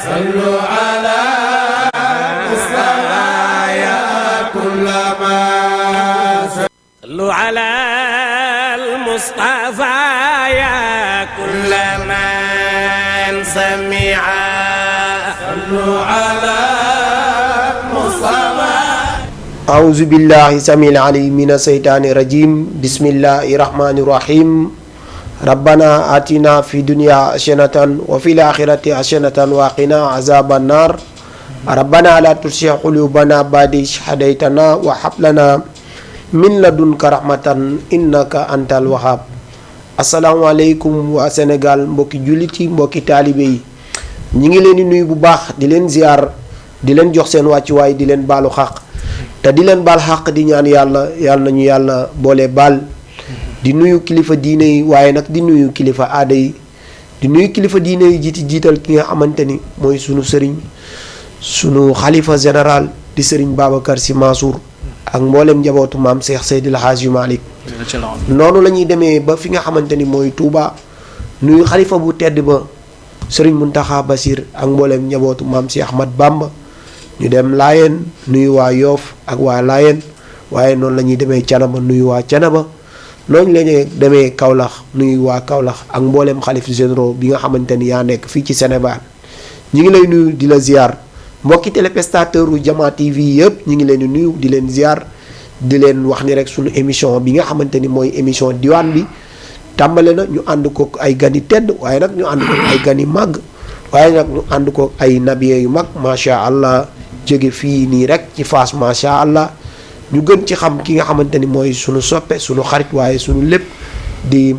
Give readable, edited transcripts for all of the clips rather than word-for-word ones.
صلوا على مصطفى يا كل ما صلوا على المصطفى يا كل من سمع صلوا على المصطفى أعوذ بالله السميع العليم من الشيطان الرجيم بسم الله الرحمن الرحيم ربنا آتنا في الدنيا حسنة وفي الآخرة حسنة وقنا عذاب النار ربنا لا تزغ قلوبنا بعد إذ هديتنا وهب لنا من لدنك رحمة إنك أنت الوهاب. asalaamaaleykum waa Sénégal mbokki jullit yi mbokki taalibe yi ñi ngi leen di nuyu bu baax di leen ziar di leen jox seen wàccuwaay di leen baalu xaq te di leen baal xaq di ñaan yàlla nañu yàlla boole baal di nuyu kilifa diine yi waaye nag di nuyu kilifa aada yi di nuyu kilifa diine yi jiital ki nga xamante ni mooy sunu sëriñ sunu xalifa général di sëriñ Babacar Sy Mansour ak mboolem njabootu maam Cheikh Seydil Hadji Malick noonu la ñuy demee ba fi nga xamante ni mooy Touba nuyu xalifa bu tedd ba sëriñ Mountakha Bassir ak mboolem njabootu maam Cheikh Ahmad Bamba ñu dem Laayeen nuyu waa Yoof ak waa Laayeen waaye noonu la ñuy demee Canaba nuyu waa Canaba noonu la ñuy demee Kaolack nuyu waa Kaolack ak mboolem xalif généraux bi nga xamante ni yaa nekk fii ci Sénégal ñu ngi lay nuyu di la ziar mbokki téléspectateur u Jama TV yëpp ñu ngi leen di nuyu di leen ziar di leen wax ni rek sunu émission bi nga xamante ni mooy émission diwaan bi tàmbale na ñu ànd ko ay gani tedd waaye nag ñu ànd ko ay gani màgg waaye nag ñu ànd ko ay nabiye yu mag macha allah jóge fii nii rek ci Fass macha allah ñu gën ci xam ki nga xamante ni mooy sunu soppe sunu xarit waaye sunu lépp di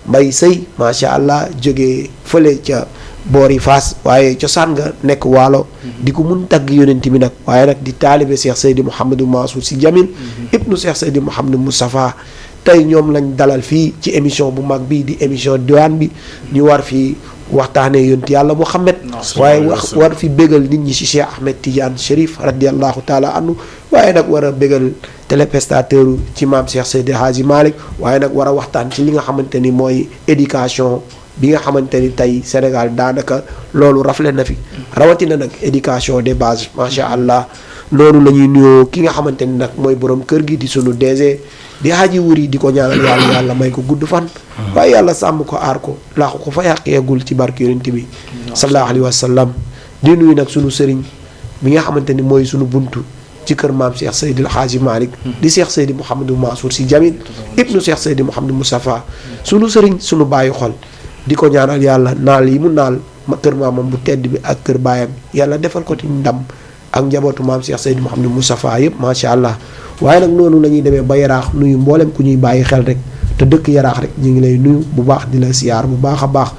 Mbaye Seye macha allah jóge fële ca boori Fass waaye cosaan nga nekk waalo di ko mun tagg yonent bi nag waaye nag di taalibe Cheikh Seydi Mouhamadou Mansour Sy Djamil ibnu Cheikh Seydi Mouhamadou Moustapha tey ñoom lañ dalal fii ci émission bu mag bi di émission diwaan bi ñu war fi waxtaanee yonent yàlla Muhammad waaye war fi bégal nit ñi ci Cheikh Ahmed Tidiane Chérif radiallahu taala anhu waaye nag war a bégal téléspectateur ci maam Cheikh Seydi Hadji Malick waaye nag war a waxtaan ci li nga xamante ni mooy éducation bi nga xamante ni tey Sénégal daanaka loolu rafle na fi rawatina nag éducation de base macha allah loolu la ñuy nuyoo ki nga xamante ni nag mooy borom kër gi di sunu DG di Hadji Wuri di ko ñaanal yàlla may ko gudd fan waaye yàlla sàmm ko aar ko laaxu ko fa yàq yeggul ci barke yonent bi sallallahu alayhi wa sallam di nuyu nag sunu sëriñ bi nga xamante ni mooy sunu buntu ci kër maam Cheikh Seydil Hadji Malick di Cheikh Seydi Mouhamadou Mansour Sy Djamil ibnu Cheikh Seydi Mouhamadou Moustapha sunu sëriñ sunu bàyyi xol di ko ñaanal yàlla naal yi mu naal kër maamam bu tedd bi ak kër baayam yàlla defal ko ci ndam ak njabootu maam Cheikh Seydi Mouhamadou Moustapha yëpp macha allah waaye nag noonu la ñuy demee ba yaraax nuyu mboolem ku ñuy bàyyi xel rek te dëkk yaraax rek ñu ngi lay nuyu bu baax di la siyaar bu baax a baax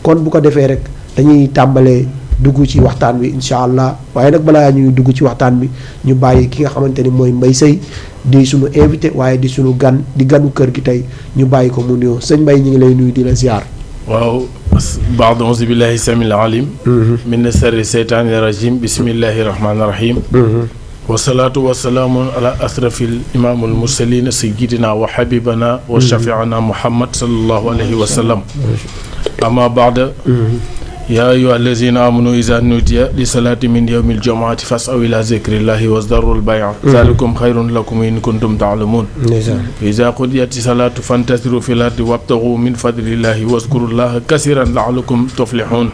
kon bu ko defee rek dañuy tàmbalee dugg ci waxtaan bi incha allah waaye nag balaa ñuy dugg ci waxtaan bi ñu bàyyi ki nga xamante ni mooy Mbaye Seye di suñu invité waaye di suñu gan di ganu kër gi tey ñu bàyyi ko mu nuyoo sëñ Mbaye ñu ngi lay nuyu di la siyaar. waaw baad auzu billahi samil alim min sarri seytaani rajim bismillahi rahmaani rahim wasalaatu wasalaamu ala asrafil imaamul mursalina sayyidina wa habibana wa shafiana muhammad sallallahu alayhi wa sallam amma baada yaa ayyuha allazina amanu iza nudiya li salaati min yawmil jumuati fasaw ila zikrillahi wasdarul bay'a zalikum xayrun lakum in kuntum ta'lamun iza qudiyati salatu fantasiru fil ardi wabtaghu min fadlillahi wazkurullaha kasiran la'allakum tuflihun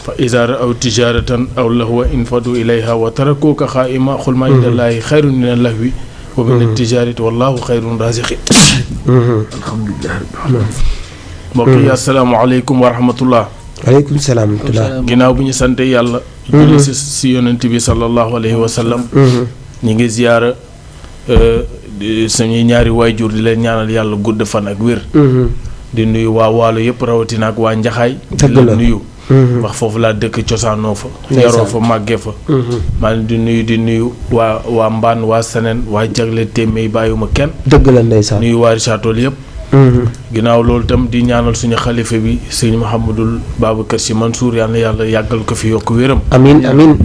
fa iza ra'aw tijaratan aw lahwa infadu ilayha wa tarakuka kha'ima qul ma indallahi xayrun min al-lahwi wa min at-tijarati wallahu xayrun raziqin alhamdulillah mbokk yi assalaamu aleykum wa rahmatullah aleykum salaam ginnaaw bu ñu sante yàlla julli si yonent bi sallallahu alayhi wa sallam ñi ngi ziyaara suñuy ñaari waajur di leen ñaanal yàlla gudd fan ak wér di nuyu waa waalo yëpp rawatina ak waa njaxaay di la nuyu wax foofu laa dëkk cosaanoo fa yaroo fa màggee fa maa leen di nuyu waa mbaan waa seneen waa jagle téeméy bàyyuma kenn dëgg la ndeysaan nuyu waa Richard-Toll yëpp ginnaaw loolu itam di ñaanal suñu xalifa bi sëñ Mouhamadul Babacar Sy Mansour yal na yàlla yàggal ko fi yokk wéram amiin amiin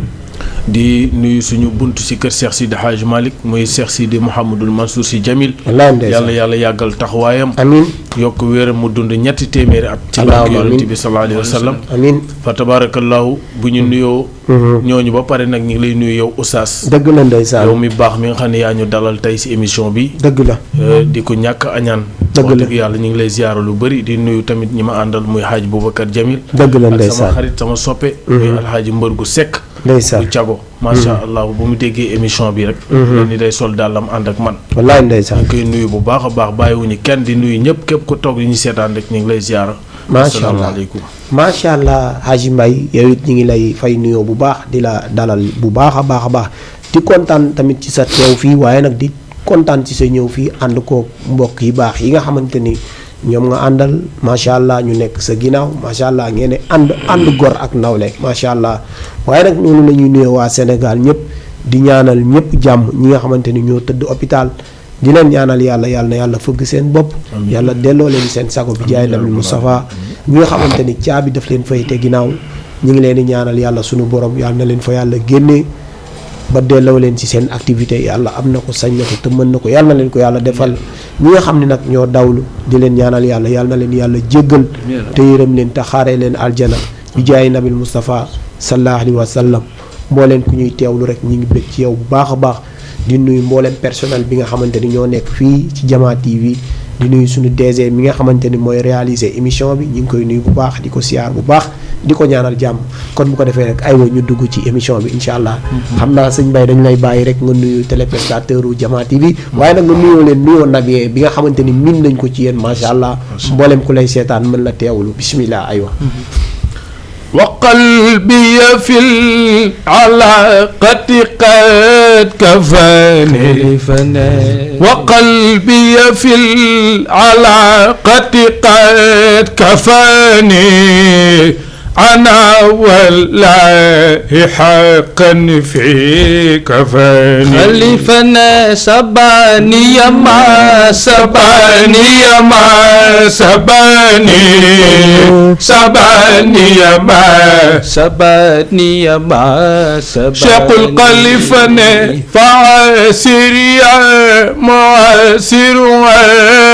di nuyu suñu bunt si kër Cheikh Sidi Hadj Malick muy Cheikh Sidi Mouhamadul Mansour si Jamil. yàlla yàggal taxawaayam. amiin yokk wéeram mu dund ñetti téeméeri at. ci barke yonent bi sallallahu alayhi wa sallam. amiin fa tabarakallahu bu ñu nuyoo. ñooñu ba pare nag ñu ngi lay nuyu yow Oustaz. dëgg la ndeysaan yow mi baax mi nga xam ne yaa ñu dalal tey si émission bi. dëgg la di ko ñàkk añaan. dëgg la wax dëgg yàlla ñu ngi lay ziyaara lu bëri di nuyu tamit ñi ma àndal muy Hadj Boubacar Jamil. dëgg la ak ndeysaan sama xarit sama soppe. muy Alhaji Mbër gu Sekk. ndeysaan bu cago macha allah bu mu déggee émission bi rek. ni day sol dàllam ànd ak man. wallaay ndeysaan ñu koy nuyu bu baax a baax bàyyiwuñu kenn di nuyu ñëpp képp ku toog yi ñu seetaan rek ñu ngi lay ziyaara. macha allah asalaamaaleykum. macha allah Hadji Mbaye yow it ñu ngi lay fay nuyoo bu baax di la dalal bu baax a baax di kontaan tamit ci sa teew fii waaye nag di kontaan ci sa ñëw fii ànd koog mbokk yi baax yi nga xamante ni ñoom nga àndal macha allah ñu nekk sa ginnaaw macha allah ngeen ne ànd gor ak nawle macha allah waaye nag noonu la ñuy nuyoo waa Sénégal ñëpp di ñaanal ñëpp jàmm ñi nga xamante ni ñoo tëdd hôpital di leen ñaanal yàlla na yàlla fëgg seen bopp. yàlla delloo leen seen sago bi jaay nabi Moustapha ñi nga xamante ni caabi daf leen fay te ginnaaw ñu ngi leen di ñaanal yàlla sunu borom yàlla na leen fa yàlla génnee ba delloo leen ci seen activité yàlla am na ko sañ na ko te mën na ko yàlla na leen ko yàlla defal ñi nga xam ne nag ñoo dawlu di leen ñaanal yàlla na leen yàlla jéggal te yërëm leen te xaaree leen aljana bi jaay nabil Moustapha sallallahu alayhi wa sallam mbooleen ku ñuy teewlu rek ñi ngi bëgg ci yow bu baax a baax di nuyu mbooleen personnel bi nga xamante ni ñoo nekk fii ci Jama TV di nuyu suñu DG mi nga xamante ni mooy réaliser émission bi ñu ngi koy nuyu bu baax di ko siyaar bu baax di ko ñaanal jàmm kon bu ko defee rek aywa ñu dugg ci émission bi incha allah. xam naa sëñ Mbaye dañu lay bàyyi rek nga nuyu téléspectateur u Jama TV waaye nag nga nuyoo leen nuyoo nabiyee bi nga xamante ni min nañ ko ci yéen macha allah mboolem ku lay seetaan mën la teewlu bismillah aywa. وقلبي في العلاقة قد كفاني وقلبي في العلاقة قد كفاني أنا والله حقا في كفاني خليفنا سباني ما سباني ما سباني سباني ما سباني ما سباني شيخ الخليفة فعسر يا معسر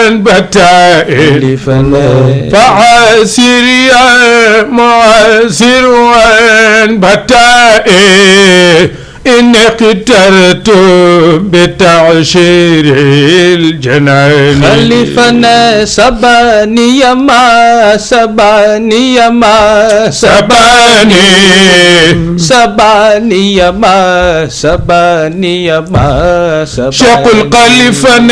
والبتائل فعسر يا معسر والبتائل إن اقترت بتعشير الجنان خليفنا سباني ما سباني ما سباني سباني ما سباني ما سباني شيخ الخليفة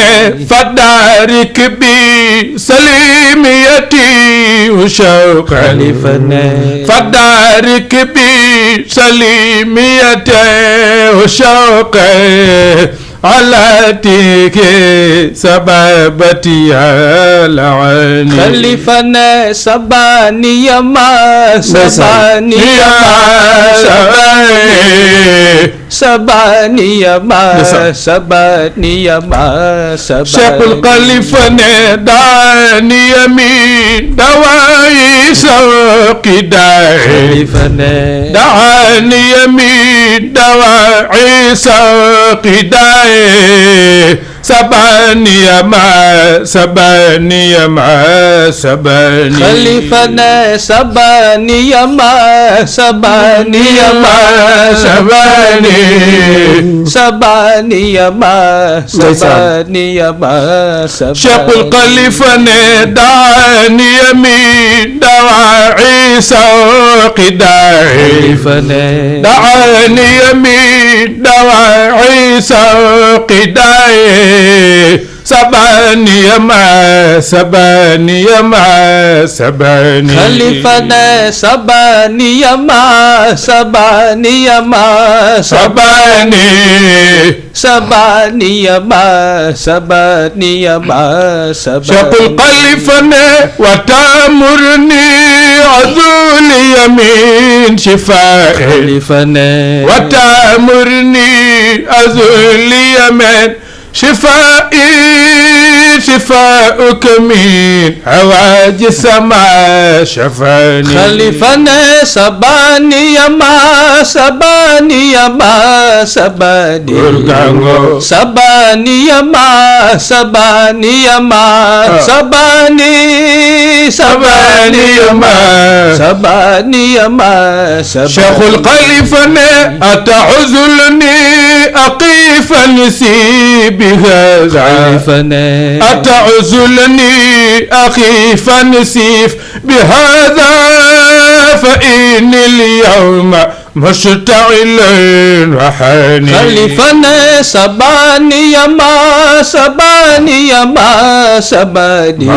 فدارك بي سليميتي وشوقا خليفنا فدارك بي سليميتي وشوقي على تيك سبابتي العين خليفنا سباني ما سباني ما سباني ما سباني ما سباني شيخ الخليفة داني يمين دواي سوقي داعي دعاني يمين دواعي سوقي داعي سباني ما سباني ما سباني خليفنا سباني ما سباني ما سباني سباني ما سباني ما سباني شيخ الخليفة دعاني يمين دواعي سوقي داعي دعاني يمين دواعي سوقي داعي سباني ما سباني ما سباني خليفنا سباني ما سباني ما سباني سباني ما سباني ما سباني شيخ الخليفة وتأمرني عذول يمين شفائي خليفنا وتأمرني عذول يمين شفائي شفاؤك من عواج السماء شفاني خليفنا سباني يا ما سباني يا ما سباني سباني يا ما سباني يا ما سباني سباني يا ما سباني يا ما شيخ الخليفة أتعزلني أقيف نسي بهذا أتعزلني أخيف نسيف بهذا فإن اليوم مشتعل وحاني خليفنا سباني يا ما سباني يا ما سباني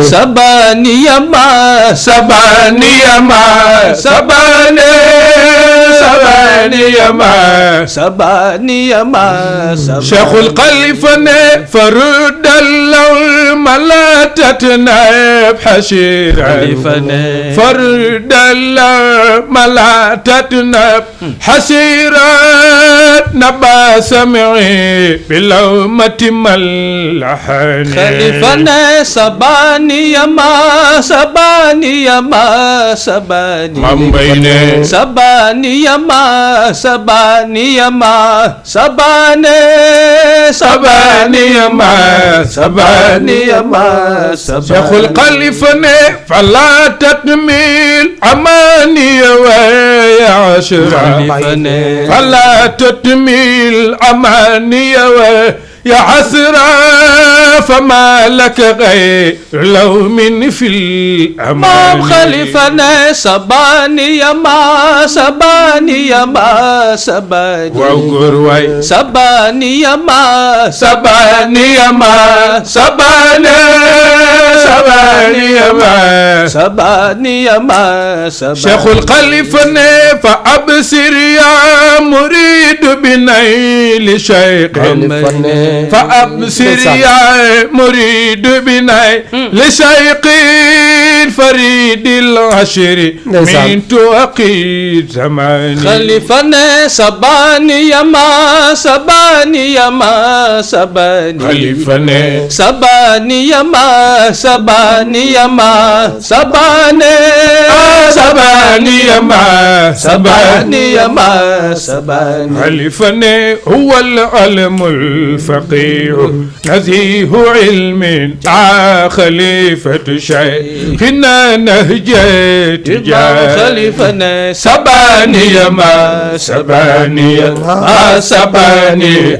سباني يا ما سباني يا ما سباني سباني يا ما سباني يا ما شيخ الخليفة فرد اللوم لا تتناب حشيرا فرد اللوم لا تتناب حسيرا نبا سمعي بلومة ملحني خليفنا سباني يا ما سباني يا ما سباني من بيني سباني يا ما سباني يا ما سباني سباني يا ما سباني يا ما شيخ الخليفة فلا تتميل أماني ويا عشرة فلا تتميل أماني يا عسرة فما لك غير لوم في الأمان خليفنا سباني يا ما سباني يا ما سباني سباني يا ما سباني يا ما سباني سباني يا ما سباني يا ما شيخ الخليفة فأبصر يا مريد بنيل شيخ فأبصر يا مريد بناي لشيق فريد العشر من توقيت زماني خليفنا سباني يا ما سباني يا ما سباني خليفنا سباني يا ما سباني يا ما سباني سباني يا ما سباني يا ما سباني خليفنا هو العلم الفقيه نزيه علم خليفة شيخنا نهجة تجاه خليفنا سباني يا ما سباني ما سباني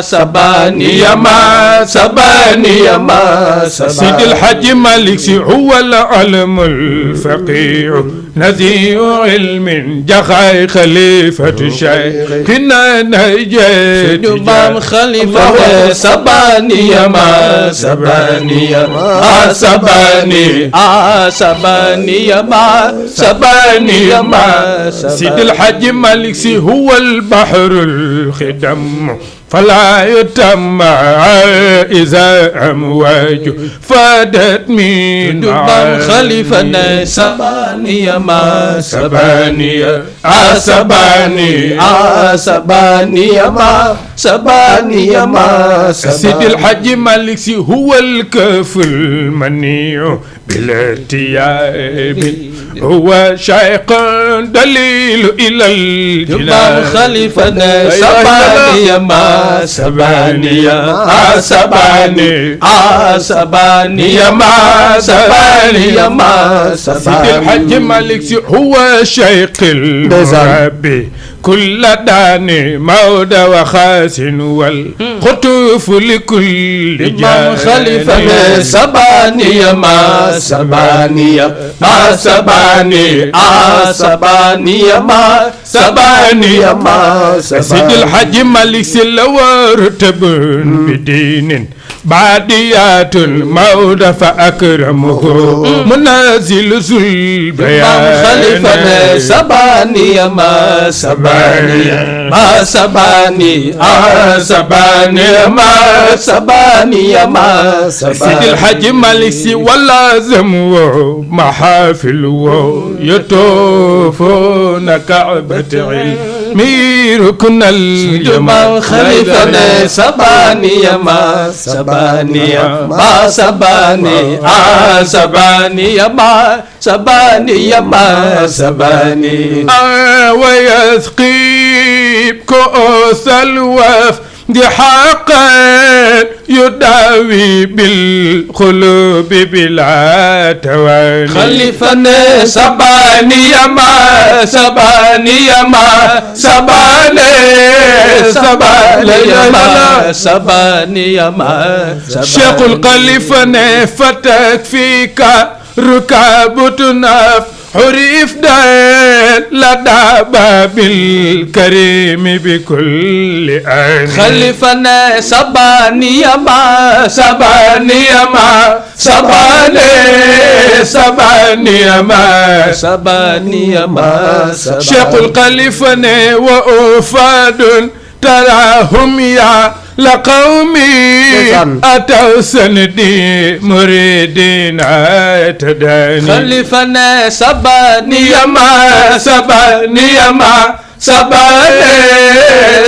سباني يا ما سباني يا ما سيد الحاج مالك هو العلم الفقيه نذير علم جخاي خليفة شيخنا نهجة تجاه خليفة سباني يا ما سباني يا ما سباني سباني يا ما سباني يا ما سيد الحاج مالك هو البحر الخدم فلا يتمع إذا أمواج فادت من دبام خليفنا سباني يا ما سباني سباني سباني يا ما سباني يا ما سيد الحاج مالك هو الكف المنيع بلا ارتياب هو شيخ دليل إلى الجنان خليفنا سباني يا ما سباني سباني سباني يا ما سباني يا ما سيد الحاج مالك هو شيخ المربي كل داني مود وخاس والخطوف لكل جان خليفة سباني يا ما سباني ما سباني سباني يا ما سباني يا ما سيد الحاج مالك سلوارتب بدين بعديات الموت فأكرمه منازل ذو البيان خليفة سباني يا ما سباني ما سباني سباني ما سباني يا ما سيد الحاج مالك ولازم محافل يطوفون كعبة مير كنا الجمال خليفة سباني ما سباني ما سباني سباني ما سباني ما سباني ويثقيب كؤوس الوف دي حقا يداوي بالقلوب بلا تواني خليفة سباني ما سباني ما سباني سباني ما سباني ما شيخ الخليفة فتك فيك ركابتنا حريف دال لدى باب الكريم بكل عين خليفة سباني ما سباني ما سباني سباني ما سباني ما شيخ الخليفة وأفاد تراهم يا لقومي أتوا سندي مريدين اعتداني خليفة سباني ما سباني ما سباني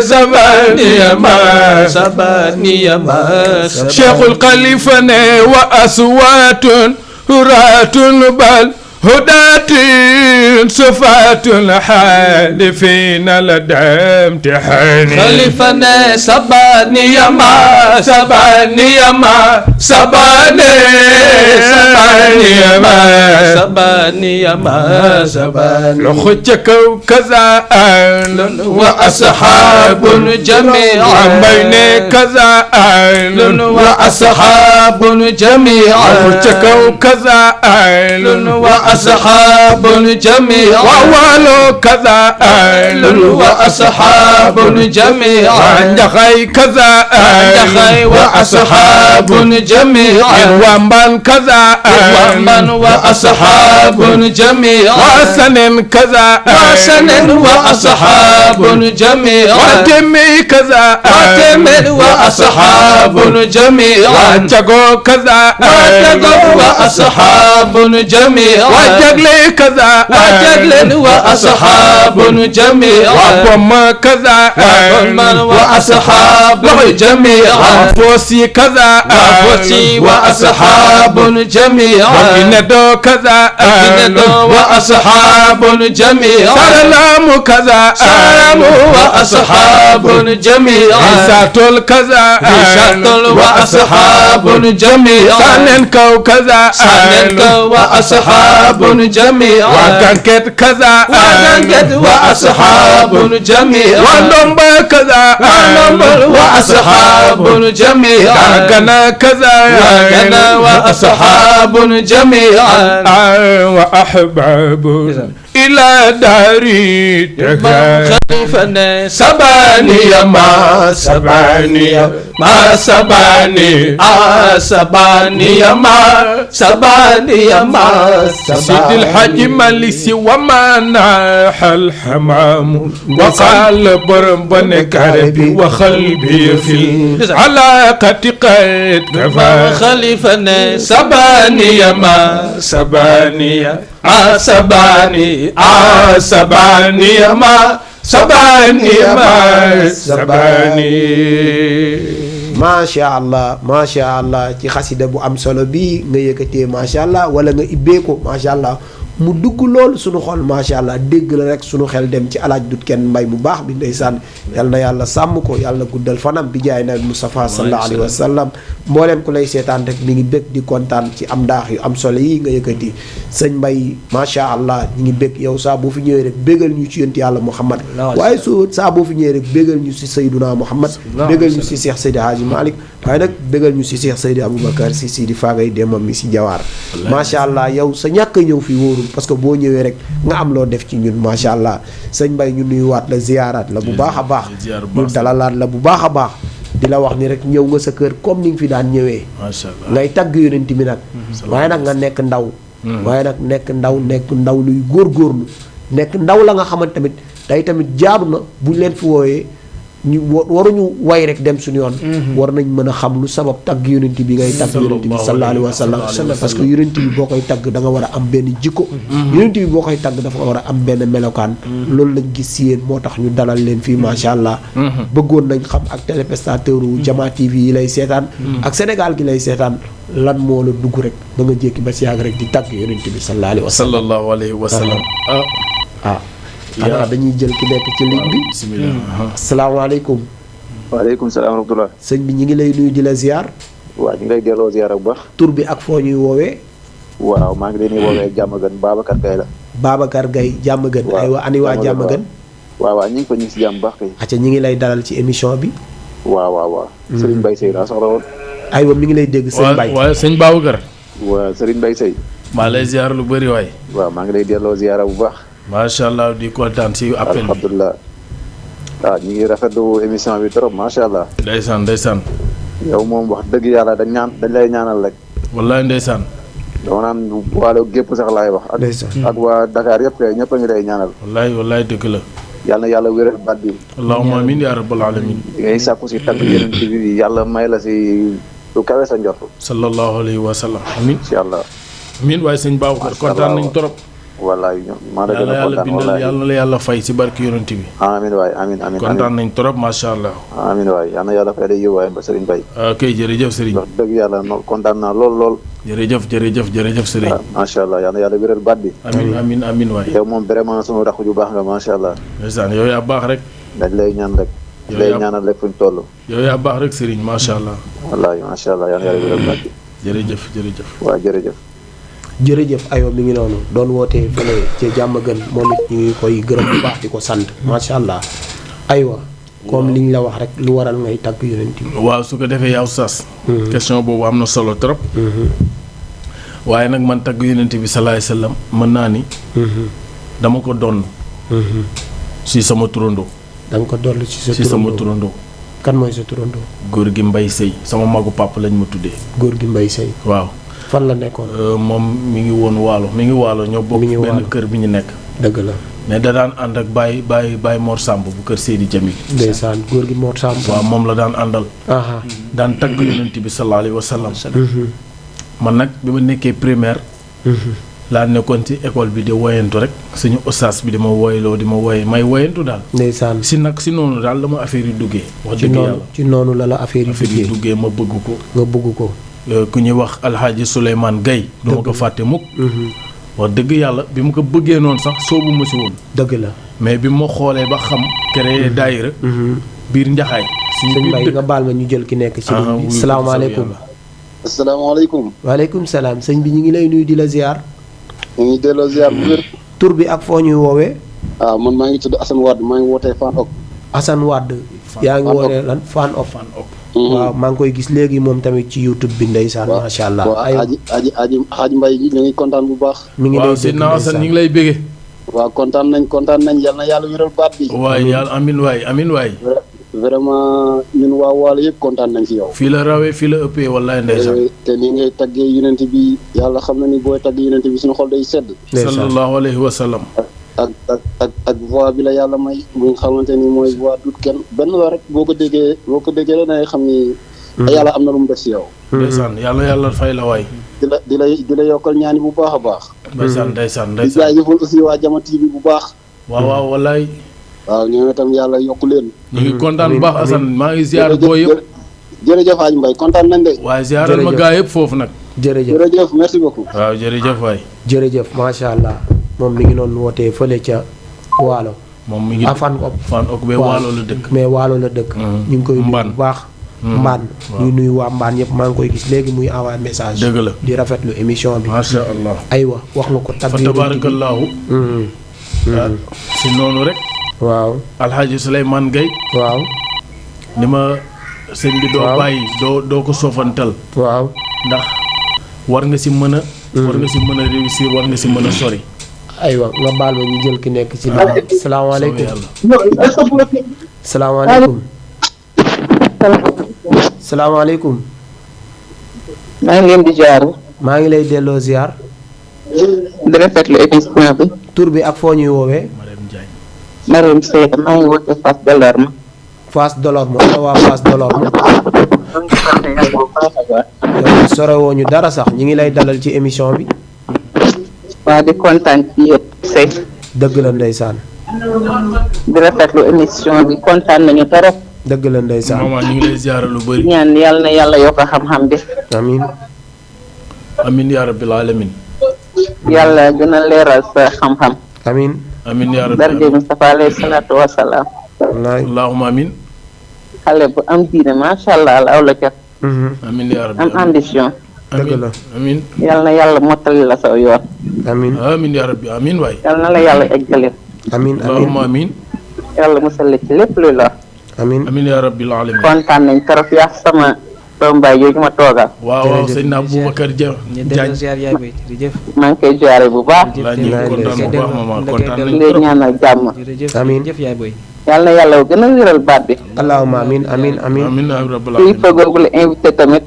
سباني ما سباني ما شيخ الخليفة وأصوات هرات بل هدات صفات الحالفين لدى امتحاني خليفة سباني ما سباني ما سباني سباني ما سباني ما سباني لخجك كذا وأصحاب جميعا بين كذا وأصحاب جميعا لخجك كذا وأصحاب جميعا وأول كذا وأصحاب جميعا جخي كذا جخي وأصحاب جميعا ومن كذا ومن وأصحاب جميعا وسن كذا وسن وأصحاب جميعا وتمي كذا وتم وأصحاب جميعا وتجو كذا وتجو وأصحاب جميعا وتجلي كذا وتجل وأصحاب جميعا وقم كذا وقم وأصحاب جميعا وفوسي كذا وفوسي وأصحاب جميعا وكندو كذا وأصحاب جميعا سلام كذا سلام وأصحاب جميعا ساتل كذا ساتل وأصحاب جميعا سننكو كذا سننكو وأصحاب جميعا وكنكت كذا وكنكت وأصحاب جميعا ونمبر كذا ونمبر وأصحاب جميعا كنا كذا وكنا وأصحاب جميعا وأحباب إلى داري خليفة سباني ما سباني ما سباني سباني ما سباني ما سيد الحاج مالسي وما ناح الحمام وقال بربن كربي وخلبي في العلاقة قد كفى خليفة سباني ما سباني سباني سباني ما سباني ما سباني macha allah ci xasida bu am solo bi nga yëkkatee macha allah wala nga ibbee ko macha allah mu dugg lool sunu xol macha allah dégg la rek sunu xel dem ci alaaj dut kenn mbay mu baax bi ndeysaan yal na yàlla sàmm ko yàlla guddal fanam bi jaay na Mustafa sallallahu alayhi wa sallam mbooleem ku lay seetaan rek mi ngi bëgg di kontaan ci am ndaax yu am solo yi nga yëkkati sëñ mbay macha allah ñu ngi bëgg yow saa boo fi ñëwee rek bégal ñu ci yonent yàlla Muhammad waaye su saa boo fi ñëwee rek bégal ñu si Sayyiduna Muhammad bégal ñu si Cheikh Seydi Hadji Malick waaye nag bégal ñu si Cheikh Seydi Aboubacar si Sidi Fagay demam mi si jawaar macha allah yow sa ñàkk a ñëw fi wóorul parce que boo ñëwee rek nga am loo def ci ñun macha allah sëñ Mbaye ñu nuyuwaat la ziyaaraat la bu baax a baax ñu dalalaat la bu baax a baax di la wax ni rek ñëw nga sa kër comme ni nga fi daan ñëwee macha allah ngay tagg yonent bi nag waaye nag nga nekk ndaw waaye nag nekk ndaw luy góorgóorlu nekk ndaw la nga xamante tamit tey tamit jaadu na buñ leen fi wooyee ñu waruñu way rek dem suñu yoon. war nañ mën a xam lu sabab tagg yonent bi ngay tagg yonent bi sallallahu alayhi wa sallam parce que yonent bi boo koy tagg da nga war a am benn jikko. yonent bi boo koy tagg dafa war a am benn melokaan. loolu lañ gis si yéen moo tax ñu dalal leen fii macha allah. bëggoon nañ xam ak téléspectateur u Jama TV yi lay seetaan. ak Sénégal gi lay seetaan lan moo la dugg rek ba nga jékki ba si yàgg rek di tagg yonent bi sallallahu alayhi wa sallam. xanaa dañuy jël ki nekk ci ligne bi. bismillah. asalaamaaleykum. waaleykum salaam wa rahmatulah. sëñ bi ñu ngi lay nuyu di la ziar. waaw ñu ngi lay delloo ziar bu baax. tur bi ak foo ñuy woowee. waaw maa ngi leen di woowee Diamaguène Babacar Gaye la. Babacar Gaye Diamaguène. waaw aywa ani waa Diamaguène. waaw waaw ñu ngi fa ñu ngi si jàmm baax kay. acca ñu ngi lay dalal ci émission bi. waaw. Serigne Mbaye Seye laa soxla woon. aywa mi ngi lay dégg sëñ Mbaye. waaw sëñ Babacar. waaw Serigne Mbaye Seye. maa lay ziar lu bëri waay. waaw maa ngi lay delloo ziar bu baax. macha allah di kontaan si appel bi. alhamdulilah. waaw ñu ngi rafetlu émission bi trop macha allah. ndeysaan. yow moom wax dëgg yàlla dañ lay ñaanal rek. wallaay ndeysaan. dama naan waalo gépp sax laay wax. ak waa Dakar yëpp kay ñëpp a ngi lay ñaanal. wallaay dëgg la. yàlla na yàlla wéral baat bi. allahumma amiin yaa rabbal alamin. di ngay sàkku si tagg yeneen bi yàlla may la si lu kawe sa njort. sallallahu alayhi wa sallam. amiin incha allah. amiin waaye sëñ Babacar kontaan nañ trop. wallaay maa la gën a kontaan wallaay yàlla na yàlla fay si barki yonent bi. amiin waay amiin kontaan nañ trop macha allah. amiin waay yal na yàlla fay day yiw waay ba Serigne Baye. ok jërëjëf Serigne. wax dëgg yàlla kontaan naa lool. jërëjëf Serigne. waaw macha allah yal na yàlla wéral baat bi. amiin waay. yow moom vraiment sunu rakk ju baax nga macha allah. ndeysaan yow yaa baax rek. dañ lay ñaan rek. yow lay ñaanal rek fuñ toll. yow yaa baax rek Serigne macha allah. wallaay macha allah yal na yàlla wéral baat bi. jërëjëf. waaw jërëjëf. jërëjëf aywa mi ngi noonu doon wootee fële ci Diamaguène moom it ñu ngi koy gërëm bu baax di ko sant macha allah aywa comme liñ la wax rek lu waral ngay tagg yonent bi. waaw su ko defee yaa Oustaz. question boobu am na solo trop. waaye nag man tagg yonent bi salaay sallam mën naa ni. dama ko donn si sama turandoo. da nga ko dolli ci sa sama turandoo. kan mooy sa turandoo. góor gi Mbay Sëy sama magu papa lañ ma tuddee. góor gi Mbay Sëy. waaw. fan la nekkoon. moom mi ngi woon waalo ñoo bokk benn kër bi ñu nekk. dëgg la. mais da daan ànd ak Baye Mor Samb bu kër Seydi Jamil. ndeysaan góor gi Mor Samb. waaw moom la daan àndal. daan tagg yonent bi sallallahu alayhi wa sallam. man nag bi ma nekkee primaire. laa nekkoon ci école bi di woyantu rek suñu oustaz bi di ma woyloo di ma woye may woyantu daal. ndeysaan si noonu daal la ma affaire yi duggee. wax dëgg yàlla ci noonu la affaire yi duggee ma bëgg ko. nga bëgg ko. ku ñuy wax Alxaaji Souleymane Gaye du ma ko fàtte mukk. wax dëgg yàlla bi mu ko bëggee noonu sax soobu ma si woon. dëgg la mais bi ma xoolee ba xam. créé daayira biir Njaxaay. sëñ Mbaye nga baal ma ñu jël ki nekk ci ligne bi. salaamaaleykum. asalaamaaleykum. waaleykum salaam sëñ bi ñu ngi lay nuyu di la ziar. ñu ngi delloo ziar bu wér. tur bi ak foo ñuy woowee. waaw man maa ngi tudd Assane Wade maa ngi wootee Fan Ok. Assane Wade. yaa ngi wootee lan Fan Ok. waaw maa ngi koy gis léegi moom tamit ci YouTube bi ndeysaan. macha allah waaw Aji Mbaye gi ñu ngi kontaan bu baax. mi ngi lay dégg ndeysaan ñu ngi lay bége. waaw kontaan nañ yal na yàlla wéral baat bi. waaye yàlla amiin waay. vraiment ñun waa Waalo yëpp kontaan nañ ci yow. fii la rawee fii la ëppee wallaay ndeysaan. te ni ngay taggee yonent bi yàlla xam na ni booy tagg yonent bi suñu xol day sedd. sallallahu alayhi wa sallam. ak voix bi la yàlla may bu nga xamante ni mooy voix dut kenn benn la rek boo ko déggee la ngay xam ni. yàlla am na lu mu def ci yow. ndeysaan yàlla fay la waay. di la yokkal ñaani bu baax a baax. ndeysaan. di jaajëfal aussi waa Jama TV bu baax. waaw wallaay. waaw ñoom itam yàlla yokku leen. ñu ngi kontaan bu baax Assane maa ngi ziar boo yëpp. jërëjëf Hadj Mbaye kontaan nañ de. waaye ziaral ma gaa yëpp foofu nag. jërëjëf merci beaucoup. waaw jërëjëf waay. jërëjëf macha allah moom mi ngi doon wootee fële ca Waalo. moom mi ngi Fan Ok mais Waalo la dëkk. mais Waalo la dëkk. ñu ngi koy nuyu bu baax. Mbaan ñuy nuyu waa Mbaan yëpp maa ngi koy gis léegi muy envoyé message. dëgg la di rafetlu émission bi. macha allah aywa wax nga ko. fa tabaarakallaahu. si noonu rek. waaw Alxaaji Souleymane Gaye. waaw. ni ma sëñ bi doo bàyyi doo ko soofantal. waaw ndax war nga si mën a. war nga si mën a réussir war nga si mën a sori. aywa nga baal ma ñu jël ki nekk ci biir. salaamaaleykum salaamaaleykum. maa ngi leen di ziar. maa ngi lay delloo ziar. di rafetlu émission bi. tur bi ak foo ñuy woowee. Mariam Ndiaye. Mariam Seye maa ngi woote Fass Delorme. Fass Delorme ana waa Fass Delorme. yow sorewoo ñu dara sax ñi ngi lay dalal ci émission bi. waa di kontaan ci yéen sëy dëgg la ndeysaan. di rafetlu émission bi kontaan nañu torop. dëgg la ndeysaan. maman ñu ngi lay ziara lu bëri. ñaan yàlla na yàlla yokk xam-xam bi. amiin. amin yaa rabbil alamin. yàlla gën a leeral sa xam-xam. amiin. amin yaa rabbil darje alamin. Mustafa alayhi salaatu wa salaam. wallaay. allahumma amin. xale bu am diine macha allah aw la ca. amin yaa rabbil am ambition. dëgg la. amin yàlla na yàlla mottali la sa yoon. amiin. amin yaa rabbi amin waay. yàlla na la yàlla eggaleel. amiin allahumma amiin. amin. yàlla musal la ci lépp luy lor. amiin. amin yaa rabbil alamin. kontaan nañ trop yaa sama doom baay yooyu ma toogal. waaw waaw jërëjëf. sëñ na Boubacar Dia ñu Diagne. delloo ziar yaay boy jërëjëf. maa ngi koy jaare bu baax. laa ñu ngi kontaan bu baax maman kontaan di nañ leen trop. ñaanal jàmm. jërëjëf Amiin. jërëjëf yaay boy. yàlla na yàlla gën a wéral baat bi. allahumma amiin amiin amiin. amin yaa rabbil kuy alamin. fa googu la invité tamit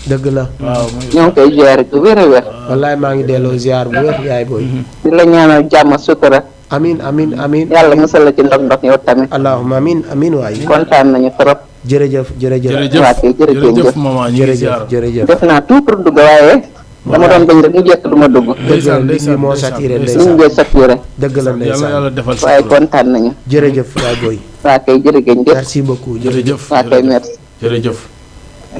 dëgg la. waaw ñoo ngi koy jaare bu wér a wér. wallaay maa ngi delloo ziar bu wér yaay booy. di la ñaanal jàmm sutura. amiin amiin amiin. yàlla musal la ci ndog-ndog yow tamit. allahumma amiin amiin waay. kontaan nañu trop. jërëjëf jërëjëf. jërëjëf waa kay jërëjëf. jërëjëf maman ñu ngi jërëjëf ziar. jërëjëf. def naa tout pour dugg waaye. dama doon bañ rek mu jekk du ma dugg. dëgg la ndeysaan nit ñi moo ndeysaan saturé liñ ndeysaan. ngeen saturé. dëgg la yàlla ndeysaan. yàlla defal waaye sutura. kontaan nañu. jërëjëf yaay booy. waa kay jërëjëf. merci beaucoup jërëjëf. jërëjëf waa kay merci. jërëjëf.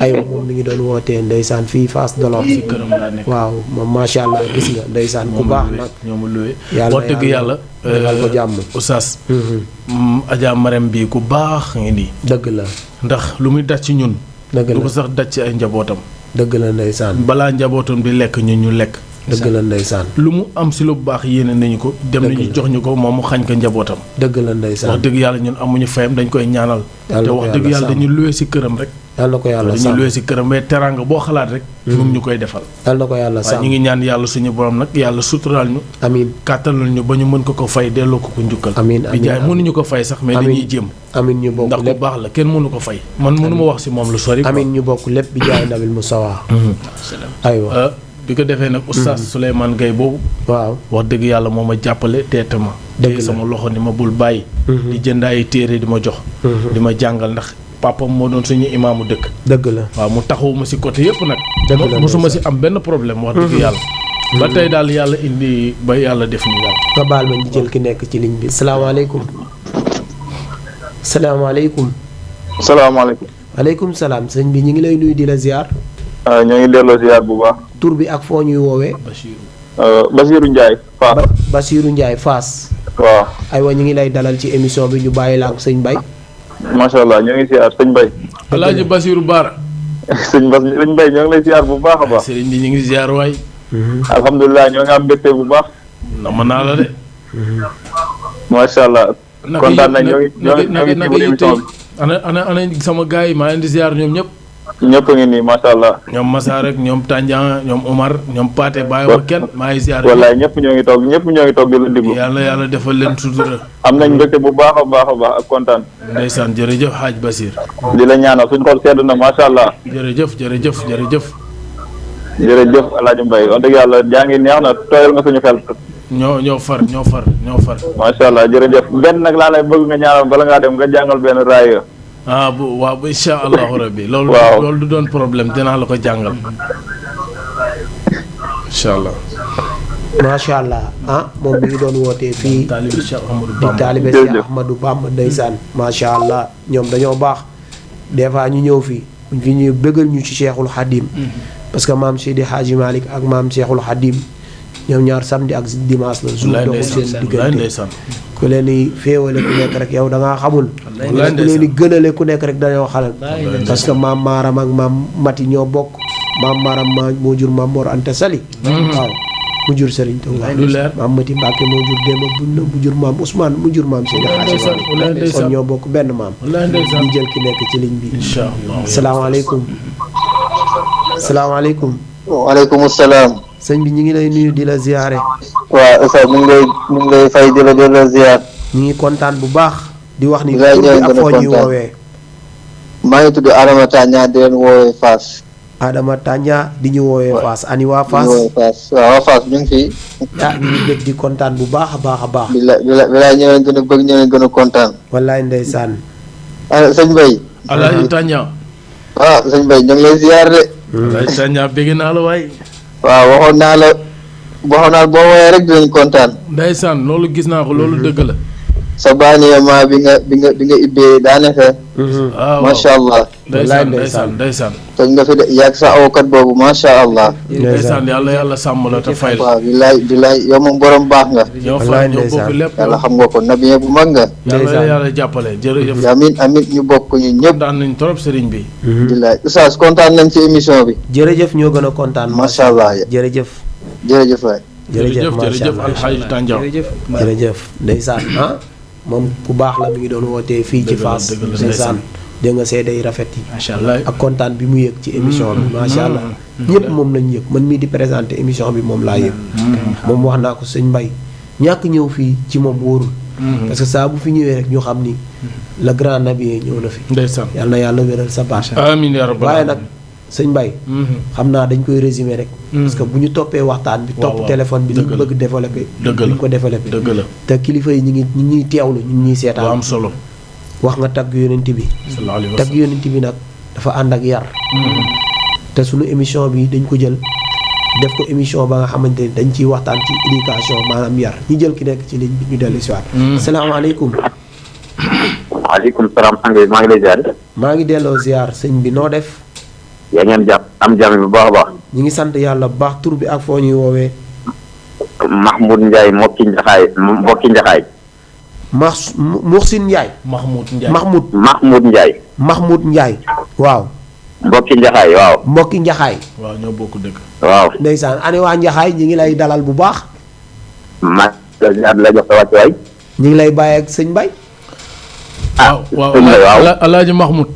aywa moom mi ngi doon wootee ndeysaan fii Fass Delorme. si këram laa nekk. waaw moom macha allah gis nga ndeysaan ku baax nag. ñoo ma luwe. yàlla wax dëgg yàlla. defal ko jàmm. Oustaz. Mhm. Adja Marème bii ku baax ngi nii. dëgg la. ndax lu muy daj ci ñun. dëgg du la ko sax daj ci ay njabootam. dëgg la ndeysaan. balaa njabootam di lekk ñun ñu lekk. dëgg la ndeysaan. lu mu am si lu baax yéene nañu ko. dem Dëgg nañu la. jox ñu ko moom mu xañ ko njabootam. dëgg la wax ndeysaan. dëgg yàlla ñun amuñu fayam dañ koy ñaanal. Yàlla te ko wax yàlla dëgg yàlla sàmm. dañuy luwe si këram rek. yal na ko yàlla dañuy sàmm. luwe si këram mais teraanga boo xalaat rek. mu ngi ñu koy defal. yal na ko yàlla waaye ñu sàmm. ngi ñaan yàlla suñu borom nag yàlla suturaal ñu. amiin kàttanal ñu ba ñu mën ko fay delloo ko njukkal. amiin bi amiin jaay mënuñu ko fay sax mais Amiin. dañuy jéem. amiin ñu bokk ndax ku lépp. baax la kenn mënu ko fay. man mënu ma wax si moom lu sori. quoi. amiin ñu bokk lépp bi jaay nabil Musawa. aywa. bi ko defee nag oustaz Souleymane Gaye boobu. waaw. wax dëgg yàlla moo ma jàppale teete ma. Dëgg téye la. sama loxo ni ma bul bàyyi. di jënd ay téere di ma jox. di ma jàngal ndax papam moo doon suñu imaamu dëkk. dëgg la. waaw mu taxawu ma si côté yëpp nag. Dëgg la mosuma si am benn problème wax dëgg yàlla. ba tey daal yàlla indi ba yàlla def nii daal. nga baal ma ñu jël ki nekk ci ligne bi salaamaaleykum. salaamaaleykum. salaamaaleykum. aleykum salaam sëñ bi ñu ngi lay nuyu di la ziar. ñoo ngi delloo ziar bu baax. tur bi ak foo ñuy woowee. Basirou Ndiaye. Fass. Basirou Ndiaye Fass. waaw. aywa ñu ngi lay dalal ci émission bi ñu bàyyi la ak sëñ Bay. macha allah ñoo ngi ziar sëñ Bay. Alaaji Basiru Baara. sëñ Bay ñoo ngi lay ziar bu baax a baax. sëriñ bi ñu ngi ziar waay. alhamdulilah ñoo ngi am mbégte bu baax. nama naa la de. macha allah. kontaan nañ ñoo ngi naka yi tey ana sama gars yi maa leen di ziar ñoom ñëpp. ñëpp a ngi nii macha allah. ñoom Massa rek ñoom Tandian ñoom Omar ñoom Paate bàyyi wa kenn maa ngi ziar. wallaay ñëpp ñoo ngi toog di la déglu. yàlla yàlla defal leen sutura. am nañ mbégte bu baax a baax a baax ak kontaan. ndeysaan jërëjëf Haaj Basir. di la ñaanal suñ xol sedd na macha allah. jërëjëf jërëjëf jërëjëf. jërëjëf El Hadj Mbaye wax dëgg yàlla jaa ngi neex na tooyal nga suñu xel. ñoo far. macha allah jërëjëf benn nag laa lay bëgg nga ñaanal bala ngaa dem nga jàngal benn raaya. waaw bu incha allahu rabbi. waaw loolu du doon problème dinaa la ko jàngal. incha allah. macha allah moom mi ngi doon wootee fii. taalibe Cheikh Ahmadou di Bamba. taalibe Cheikh Ahmadou Bamba ndeysaan macha allah ñoom dañoo baax des fois ñu ñëw fii fi ñuy bëggal ñu ci Cheikhul Khadim parce que maam Seydi Hadji Malick ak maam Cheikhul Khadim ñoom ñaar samedi ak dimanche la jour doxul seen diggante ku leen di féewale ku nekk rek yow da ngaa xamul ku leen di gënale ku nekk rek dañoo xalal parce que maam Maaram ak maam Mati ñoo bokk maam Maaram moo jur maam Mor Anta Sali waaw mu jur Serigne Touba maam Mati Mbacke moo jur Demba Bunna mu jur maam Ousmane mu jur maam Seydi Hadji Malick kon ñoo bokk benn maam ñu jël ki nekk ci ligne bi salaamaaleykum salaamaaleykum waaleykum salaam. sëñ bi ñu ngi lay nuyu di la ziyaare. waaw Oustaz ñu ngi lay fay di la ziyaar. ñu ngi kontaan bu baax. di wax ni di la tur bi ak foo ñuy woowee. maa ngi tudd Adama Tania di leen woowee Fass. Adama Tania di ñu woowee Fass ani waa Fass. waaw waa Fass ñu ngi fi. ñu ngi bëgg di kontaan bu baax a baax a baax. bi la ñëwee gën a bëgg ñëwee gën a kontaan. wallaay ndeysaan. sëñ Mbaye. Alaaji Tanja. waaw sëñ Mbaye ñu ngi lay ziar de. Alaaji Tanja bëgg naa la waay. waaw waxoon naa la boo woowee rek dinañ kontaan. ndeysaan loolu gis naa ko loolu dëgg la. sa baaniyamaa bi nga ibbee daanaka. waaw macha allah. ndeysaan. toj nga fi de yàgg sa awkat boobu macha allah. ndeysaan yàlla sàmm la te fay la. waaw bilaay yow moom borom baax nga. ñoo bokk lépp. yàlla xam nga ko nabiye bu mag nga. yàlla jàppale jërëjëf. amin ñu bokk ñu ñëpp. kontaan nañ trop sëriñ bi. bilaay oustaz kontaan nañ ci émission bi. jërëjëf ñoo gën a kontaan. macha allah jërëjëf. jërëjëf waay. jërëjëf Alxaaji Tanja. jërëjëf ndeysaan moom ku baax la mi ngi doon wootee fii ci Fass. ndeysaan dégg nga seede yi rafet yi. macha allah ak kontaan bi mu yëg ci émission bi. macha allah ñëpp moom lañ yëg man mii di présenter émission bi moom laa yëg. moom wax naa ko sëñ Mbaye ñàkk ñëw fii ci moom wóorul. parce que saa bu fi ñëwee rek ñu xam ni le grand nabiye ñëw na fi. ndeysaan yàlla wéral sa baax. amiin yaa rabbal waaye nag sëñ Mbaye xam naa dañ koy résumer rek. parce que bu ñu toppee waxtaan bi. topp téléphone bi li ñu bëgg développé. duñ ko développé. dëgg la te kilifa yi ñu ngi ñuy teewlu ñu ngi ñuy seetaan. am solo. wax nga tagg yonent bi. tagg yonent bi nag dafa ànd ak yar. te sunu émission bi dañ ko jël def ko émission ba nga xamante ni dañ ciy waxtaan ci éducation maanaam yar ñu jël ki nekk ci ligne bi ñu dellu si waat. salaamaaleykum. waaleykum salaam sang bi maa ngi lay ziar. maa ngi delloo ziar sëñ bi noo def. yaa ngeen am jàmm bu baax a baax. ñu ngi sant yàlla bu baax tur bi ak foo ñuy woowee. Mahmoud Ndiaye mbokki Njaxaay. Muxsin Ndiaye. Mahmoud Ndiaye. Mahmoud Ndiaye. waaw. mbokki Njaxaay waaw. mbokki Njaxaay. waaw ñoo bokk dëkk. waaw. ndeysaan ane waa Njaxaay ñi ngi lay dalal bu baax. la jox sa wàccuwaay. ñi ngi lay bàyyi ak sëñ Mbaye. waaw Alaaji Mahmoud.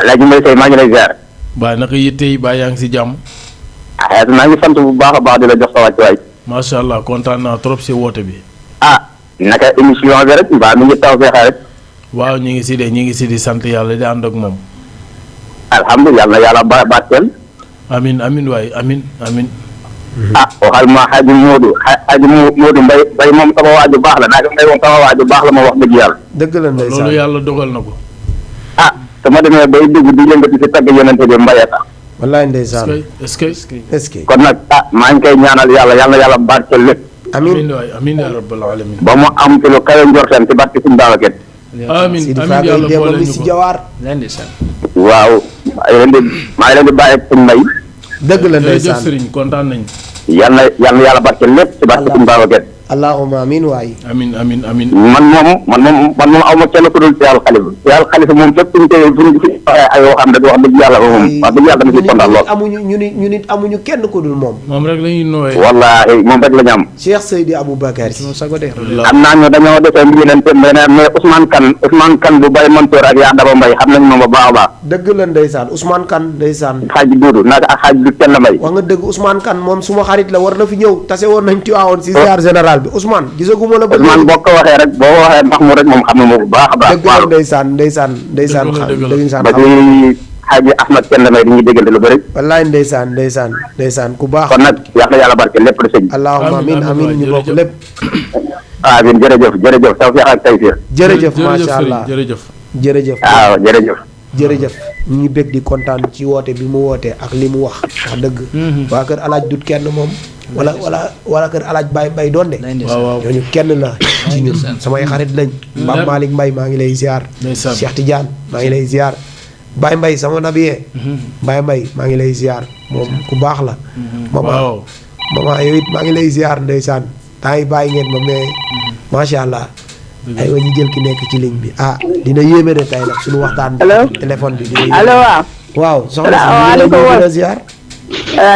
Alaaji Mbaye Seye maa ngi lay ziar. waaye naka yitte yi baa yaa ngi si jàmm. maa ngi sant bu baax a baax di la jox sa wàccuwaay. macha allah kontaan naa trop si woote bi. naka émission bi rek mbaa mi ngi taw feexa rek. waaw ñu ngi si di sant yàlla di ànd ak moom. alhamdulilah na yàlla barkeel. amin waay amin. waxal ma xaji Moodu Mbay moom sama waaju baax la naa Mbay moom sama waaju baax la ma wax dëgg yàlla. dëgg la ndeysaan loolu yàlla dogal na ko. sama demee bay dugg di yëngati si tagg yonente bi Mbaye tax. wallaay ndeysaan est-ce que kon nag maa ngi koy ñaanal yàlla barkeel lépp. amiin waay amiin yaa rabbal alamin. ba mu am ci lu kawe njorteen ci barke suñu Babacar. amiin yàlla boole ñu ko jawaar. waaw maa ngi leen di bàyyi ak suñu mbay. dëgg la ndeysaan jërëjëf Serigne kontaan nañu. yàlla barkeel lépp ci barke suñu Babacar. allahumma amiin waay. amiin. man moom aw ma kenn ku dul Seex Xalifa moom fépp suñu koy ay yoo xam ne wax dëgg yàlla moom wax dëgg yàlla dama si kontaan lool. ñu nit amuñu kenn ku dul moom. moom rek la ñuy nooyee. wallaahi moom rek la ñu am. Cheikh Seydi Aboubacar Si. am naa ñu dañoo defee mbir leen mais Ousmane Kane bu Baye Mansour ak yaa Daba Mbaye xam nañ moom ba baax a baax. dëgg la ndeysaan Ousmane Kane ndeysaan. xaaj Duudu naka ak xaaj du kenn Mbaye. wax nga dëgg Ousmane Kane moom suma xarit la war na fi ñëw tase woon nañ Tiwaawoon si ziar général bi Ousmane gisaguma la. Ousmane boo ko waxee rek boo waxee ndax mu rek moom xam na moom bu baax a baax. dëgg la ndeysaan. ba ci xaaji Ahmad kenn Mbaye dañuy déggante lu bëri. wallaay ndeysaan ku baax. kon nag yàlla barke lépp de sëñ. allahumma amiin ñu bokk lépp. amiin jërëjëf tawfiq ak taysiir. jërëjëf macha allah jërëjëf. waaw jërëjëf ñu ngi bég di kontaan ci woote bi mu wootee ak li mu wax dëgg. waa kër alaaj dut kenn moom. wala kër alaaj bay doon de. waaw ñooñu kenn la ci ñun samay xarit lañ. Mame Malick Mbaye maa ngi lay ziar. Cheikh Tidiane maa ngi lay ziar. Baye Mbaye sama nabiyee. Baye Mbaye maa ngi lay ziar moom ku baax la. maman yow it maa ngi lay ziar ndeysaan temps yi bàyyi ngeen ma mais macha allah. aywa ñu jël ki nekk ci ligne bi dina yéeme de tey nag suñu waxtaan. allo téléphone bi dina yéeme. allo waaw soxna si ñu ngi lay ziar.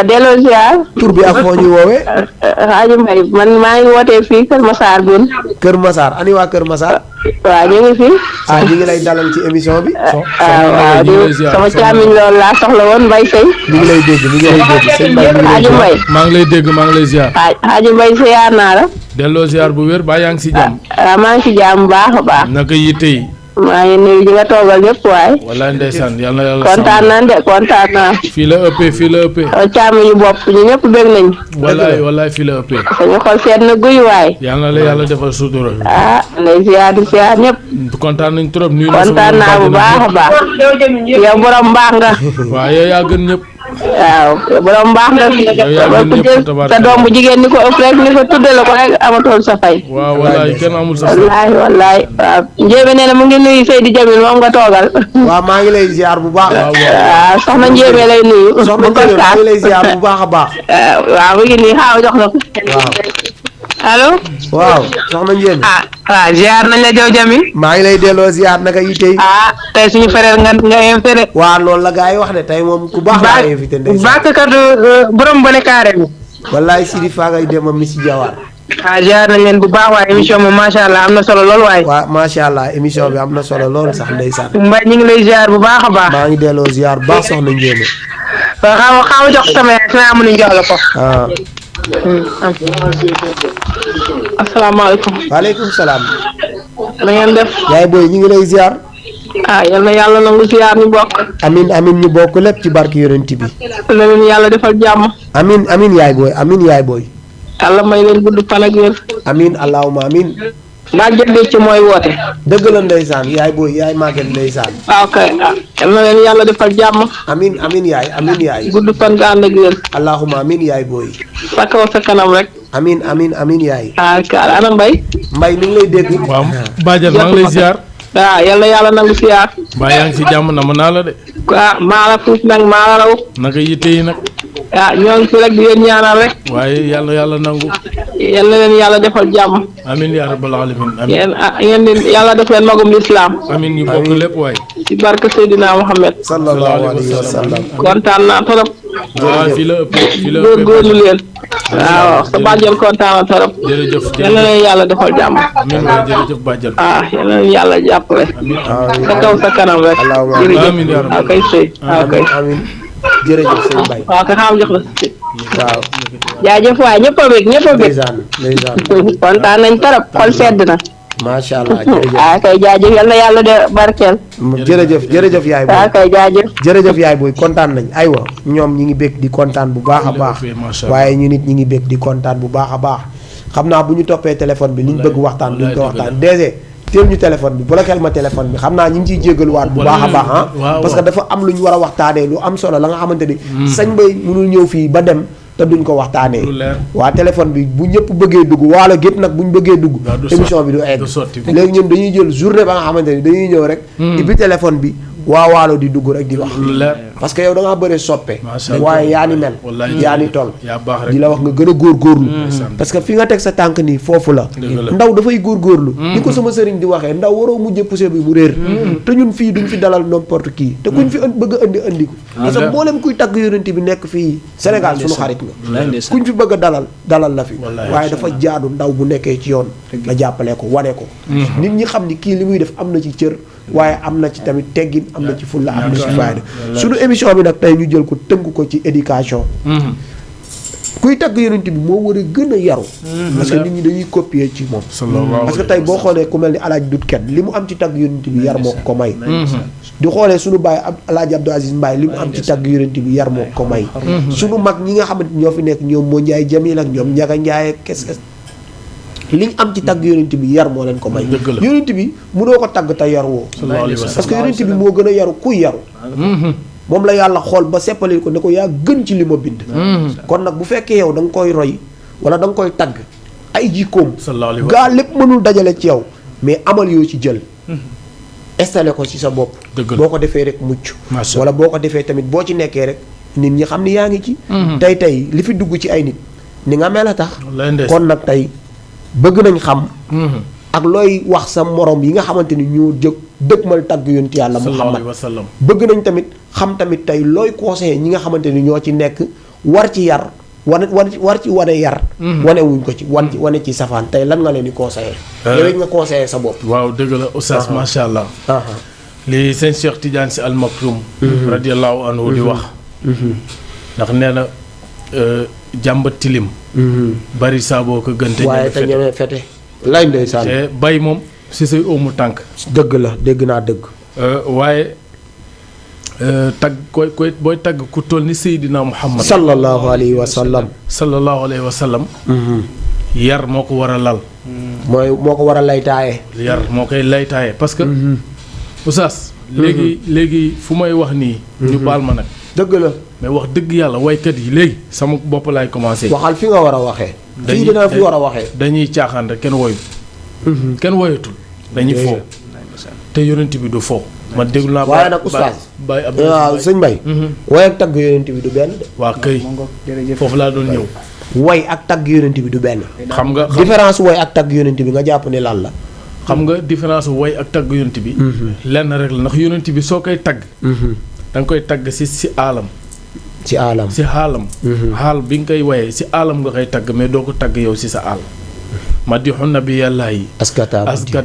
delloo ziar. tur bi ak foo ñuy woowee. Hadji Mbaye man maa ngi wootee fii Kër Massar Gun. Kër Massar ani waa Kër Massar. waaw ñu ngi fi. ñu ngi lay dalal ci émission bi. waaw sama càmmiñ loolu laa soxla woon Mbaye Seye. mi ngi lay dégg sëñ Mbaye Hadji Mbaye maa ngi lay dégg maa ngi lay ziar. Hadji Mbaye ziar naa la. delloo ziar bu wér baa yaa ngi si jàmm. maa ngi si jàmm bu baax a baax. naka yitte yi. maa ngi nuyu ñi nga toogal ñëpp waay. wallaay ndeysaan yal na yàlla kontaan naa de kontaan naa. fii la ëppee. càmm yu bopp ñu ñëpp bëgg nañ. wallaay fii la ëppee. suñu xol seet na guy waay. yal na la yàlla defal sutura. lay ziar di ziar ñëpp. kontaan nañ trop. kontaan naa bu baax a baax. yow borom mbaax nga. waaw yow yaa gën ñëpp. waaw borom mbaax nga. sa doom bu jigéen ni ko ëpp rek ni ko tudde la ko rek amatoon sa fay. waaw wallaay kenn amul sa fay. wallaay waaw Njéeme nee na mu ngi nuyu Seydi Jamil moom nga toogal. waaw maa ngi lay ziar bu baax. waaw soxna Njéeme lay nuyu. soxna Njéeme maa ngi lay ziar bu baax a baax. waaw mu ngi nii xaaw jox la ko. waaw. allo. waaw soxna Njéeme. waaw ziar nañ la Jaw Jamil. maa ngi lay delloo ziar naka yi tey. tey suñu frère nga invité de. waaw loolu la gars yi wax de tey moom ku baax laa invité ndeysaan. bàkkatu borom bone carré bi. wallaay Sidi Faagay Demba mi si Jawaar. ziar nañ leen bu baax waaye émission moom macha allah am na solo lool waaye. waaw macha allah émission bi am na solo lool sax ndeysaan. Mbaye ñu ngi lay ziar bu baax a baax. maa ngi delloo ziar bu baax soxna Njéeme. waaw xaaw jox sama yaay sama amuñu jox la ko. asalaamaaleykum. waaleykum salaam. na ngeen def. yaay booy ñu ngi lay ziar. yal na yàlla nangu ziar ñu bokk. amin ñu bokk lépp ci barke yonent bi. na leen yàlla defal jàmm. amin yaay booy. yàlla may leen gudd fan ak wér. amin allahuma amin. Maguette Mbecc mooy woote. dëgg la ndeysaan yaay booy yaay Maguette ndeysaan. waaw kay yal na leen yàlla defal jàmm. amin yaay. gudd fan nga ànd ak wér. allahuma amin yaay booy. sa kaw sa kanam rek. amin yaay. ana Mbaye. Mbaye mi ngi lay dégg. waaw Badiane maa ngi lay ziar. yal na yàlla nangu ziar. mbaa yaa ngi si jàmm na ma naa la de. maa la fuuf nag maa la raw. naka yitte yi nag. ñoo ngi fi rek di leen ñaanal rek. waaye yàlla nangu. yal na leen yàlla defal jàmm. amin yaa rabbal alamin amin. yéen yàlla def leen magum lislaam. amin ñu bokk lépp waay. ci barke Seydina Mohamed. sallallahu alayhi wa sallam. kontaan naa trop. fii la ëppee góorgóorlu leen. waaw sa bàjjen kontaan na trop. jërëjëf yal na leen yàlla defal jàmm. amin waay jërëjëf Badiane. yal na leen yàlla jàppale. sa kaw sa kanam rek. amin yaa jërëjëf kay sëy kay. amin jërëjëf sëñ Mbaye. waaw ka xam jox la. waaw. jaajëf waay ñëpp a bëgg ñëpp a bëgg. ndeysaan. kontaan nañ trop xol sedd na. macha allah jërëjëf. kay jaajëf yal na yàlla de barkeel. jërëjëf yaay booy. kay jaajëf. jërëjëf yaay booy kontaan nañ aywa ñoom ñi ngi bëgg di kontaan bu baax a baax. waaye ñu nit ñi ngi bëgg di kontaan bu baax a baax. xam naa bu ñu toppee téléphone bi liñ bëgg waxtaan duñ ko waxtaan DG teel ñu téléphone bi bloqueel ma téléphone bi xam naa ñu ngi ciy jégaluwaat bu baax a baax parce que dafa am lu ñu war a waxtaanee lu am solo la nga xamante ni Sañ Mbaye mënul ñëw fii ba dem te duñ ko waxtaanee waa téléphone bi bu ñëpp bëggee dugg waalo gépp nag bu ñu bëggee dugg émission bi du egg léegi ñun dañuy jël journée ba nga xamante ni dañuy ñëw rek ibbi téléphone bi waa waalo di dugg rek di wax parce que yow da ngaa bëre soppe waaye yaa ni mel yaa ni toll di la wax nga gën a góorgóorlu parce que fi nga teg sa tànk nii foofu la ndaw dafay góorgóorlu ni ko sama sëriñ di waxee ndaw waroo mujjee poussé bi mu réer te ñun fii duñ fi dalal n'importe qui te kuñ fi bëgg a indi ko parce que mboolem kuy tagg yonent bi nekk fii Sénégal suñu xarit nga kuñ fi bëgg a dalal la fi waaye dafa jaadu ndaw bu nekkee ci yoon nga jàppale ko wane ko nit ñi xam ni kii li muy def am na ci cër waaye am na ci tamit teggin am na ci fulla am na ci fayda suñu émission bi nag tey ñu jël ko tënk ko ci éducation kuy tagg yonent bi moo war a gën a yaru parce que nit ñi dañuy copier ci moom parce que tey boo xoolee ku mel ni Alaaji Dut Ken li mu am ci tagg yonent bi yar moo ko may di xoolee suñu baay Alaaji Abdou Aziz Mbaye li mu am ci tagg yonent bi yar moo ko may suñu mag ñi nga xamante ñoo fi nekk ñoom moo Njaay Jamil ak ñoom Njaga Njaay kes liñ am ci tagg yonent bi yar moo leen ko may yonent bi mënoo ko tagg te yar woo parce que yonent bi moo gën a yaru kuy yaru moom la yàlla xool ba seppali ko ne ko yaa gën ci li ma bind kon nag bu fekkee yow da nga koy roy wala da nga koy tagg ay jikkoom gaa lépp mënul dajale ci yow mais amal yoo ci jël installé ko ci sa bopp boo ko defee rek mucc wala boo ko defee tamit boo ci nekkee rek nit ñi xam ni yaa ngi ci tey li fi dugg ci ay nit ni nga mel a tax kon nag tey bëgg nañ xam ak looy wax sa morom yi nga xamante ni ñoo dëgmal tagg yonent yàlla Muhammad bëgg nañ tamit xam tamit tey looy conseillé ñi nga xamante ni ñoo ci nekk war ci yar war ci wane yar wane wuñ ko ci wane ci safaan tey lan nga leen di conseillé yow nga conseillé sa bopp waaw dëgg la oustaz macha allah li sëñ Cheikh Tidiane Sy Al Maktoum radiallahu anhu di wax ndax nee na jàmbat tilim bari saaboo ko gën te ñeme fete lay ndeysaan te bay moom si say óomu tànk. dëgg la dégg naa dëgg. waaye tagg koy booy tagg ku toll ni Seydina Muhammad. sallallahu alayhi wa sallam. sallallahu alayhi wa sallam. yar moo ko war a lal. moo ko war a laytaaye. yar moo koy laytaaye parce que. Oustaz. léegi fu may wax nii. ñu baal ma nag. dëgg la. mais wax dëgg yàlla waykat yi léegi sama bopp laay commencé. waxal fi nga war a waxee. fii dina fi war a waxee. dañuy caaxaan rek kenn woyu. kenn woyatul. dañuy foo. te yonent bi du foo. ma déglu naa. waaye nag oustaz. waaw sëñ Mbaye. way ak tagg yonent bi du benn. waa kay foofu laa doon ñëw. way ak tagg yonent bi du benn. xam nga différence way ak tagg yonent bi nga jàpp ne lan la. xam nga différence way ak tagg yonent bi. lenn rek la ndax yonent bi soo koy tagg. da nga koy tagg si aalam. ci aalam si xaalam. xaal bi nga koy wayee si aalam nga koy tagg mais doo ko tagg yow si sa aal. madixu nabiyallaahi aska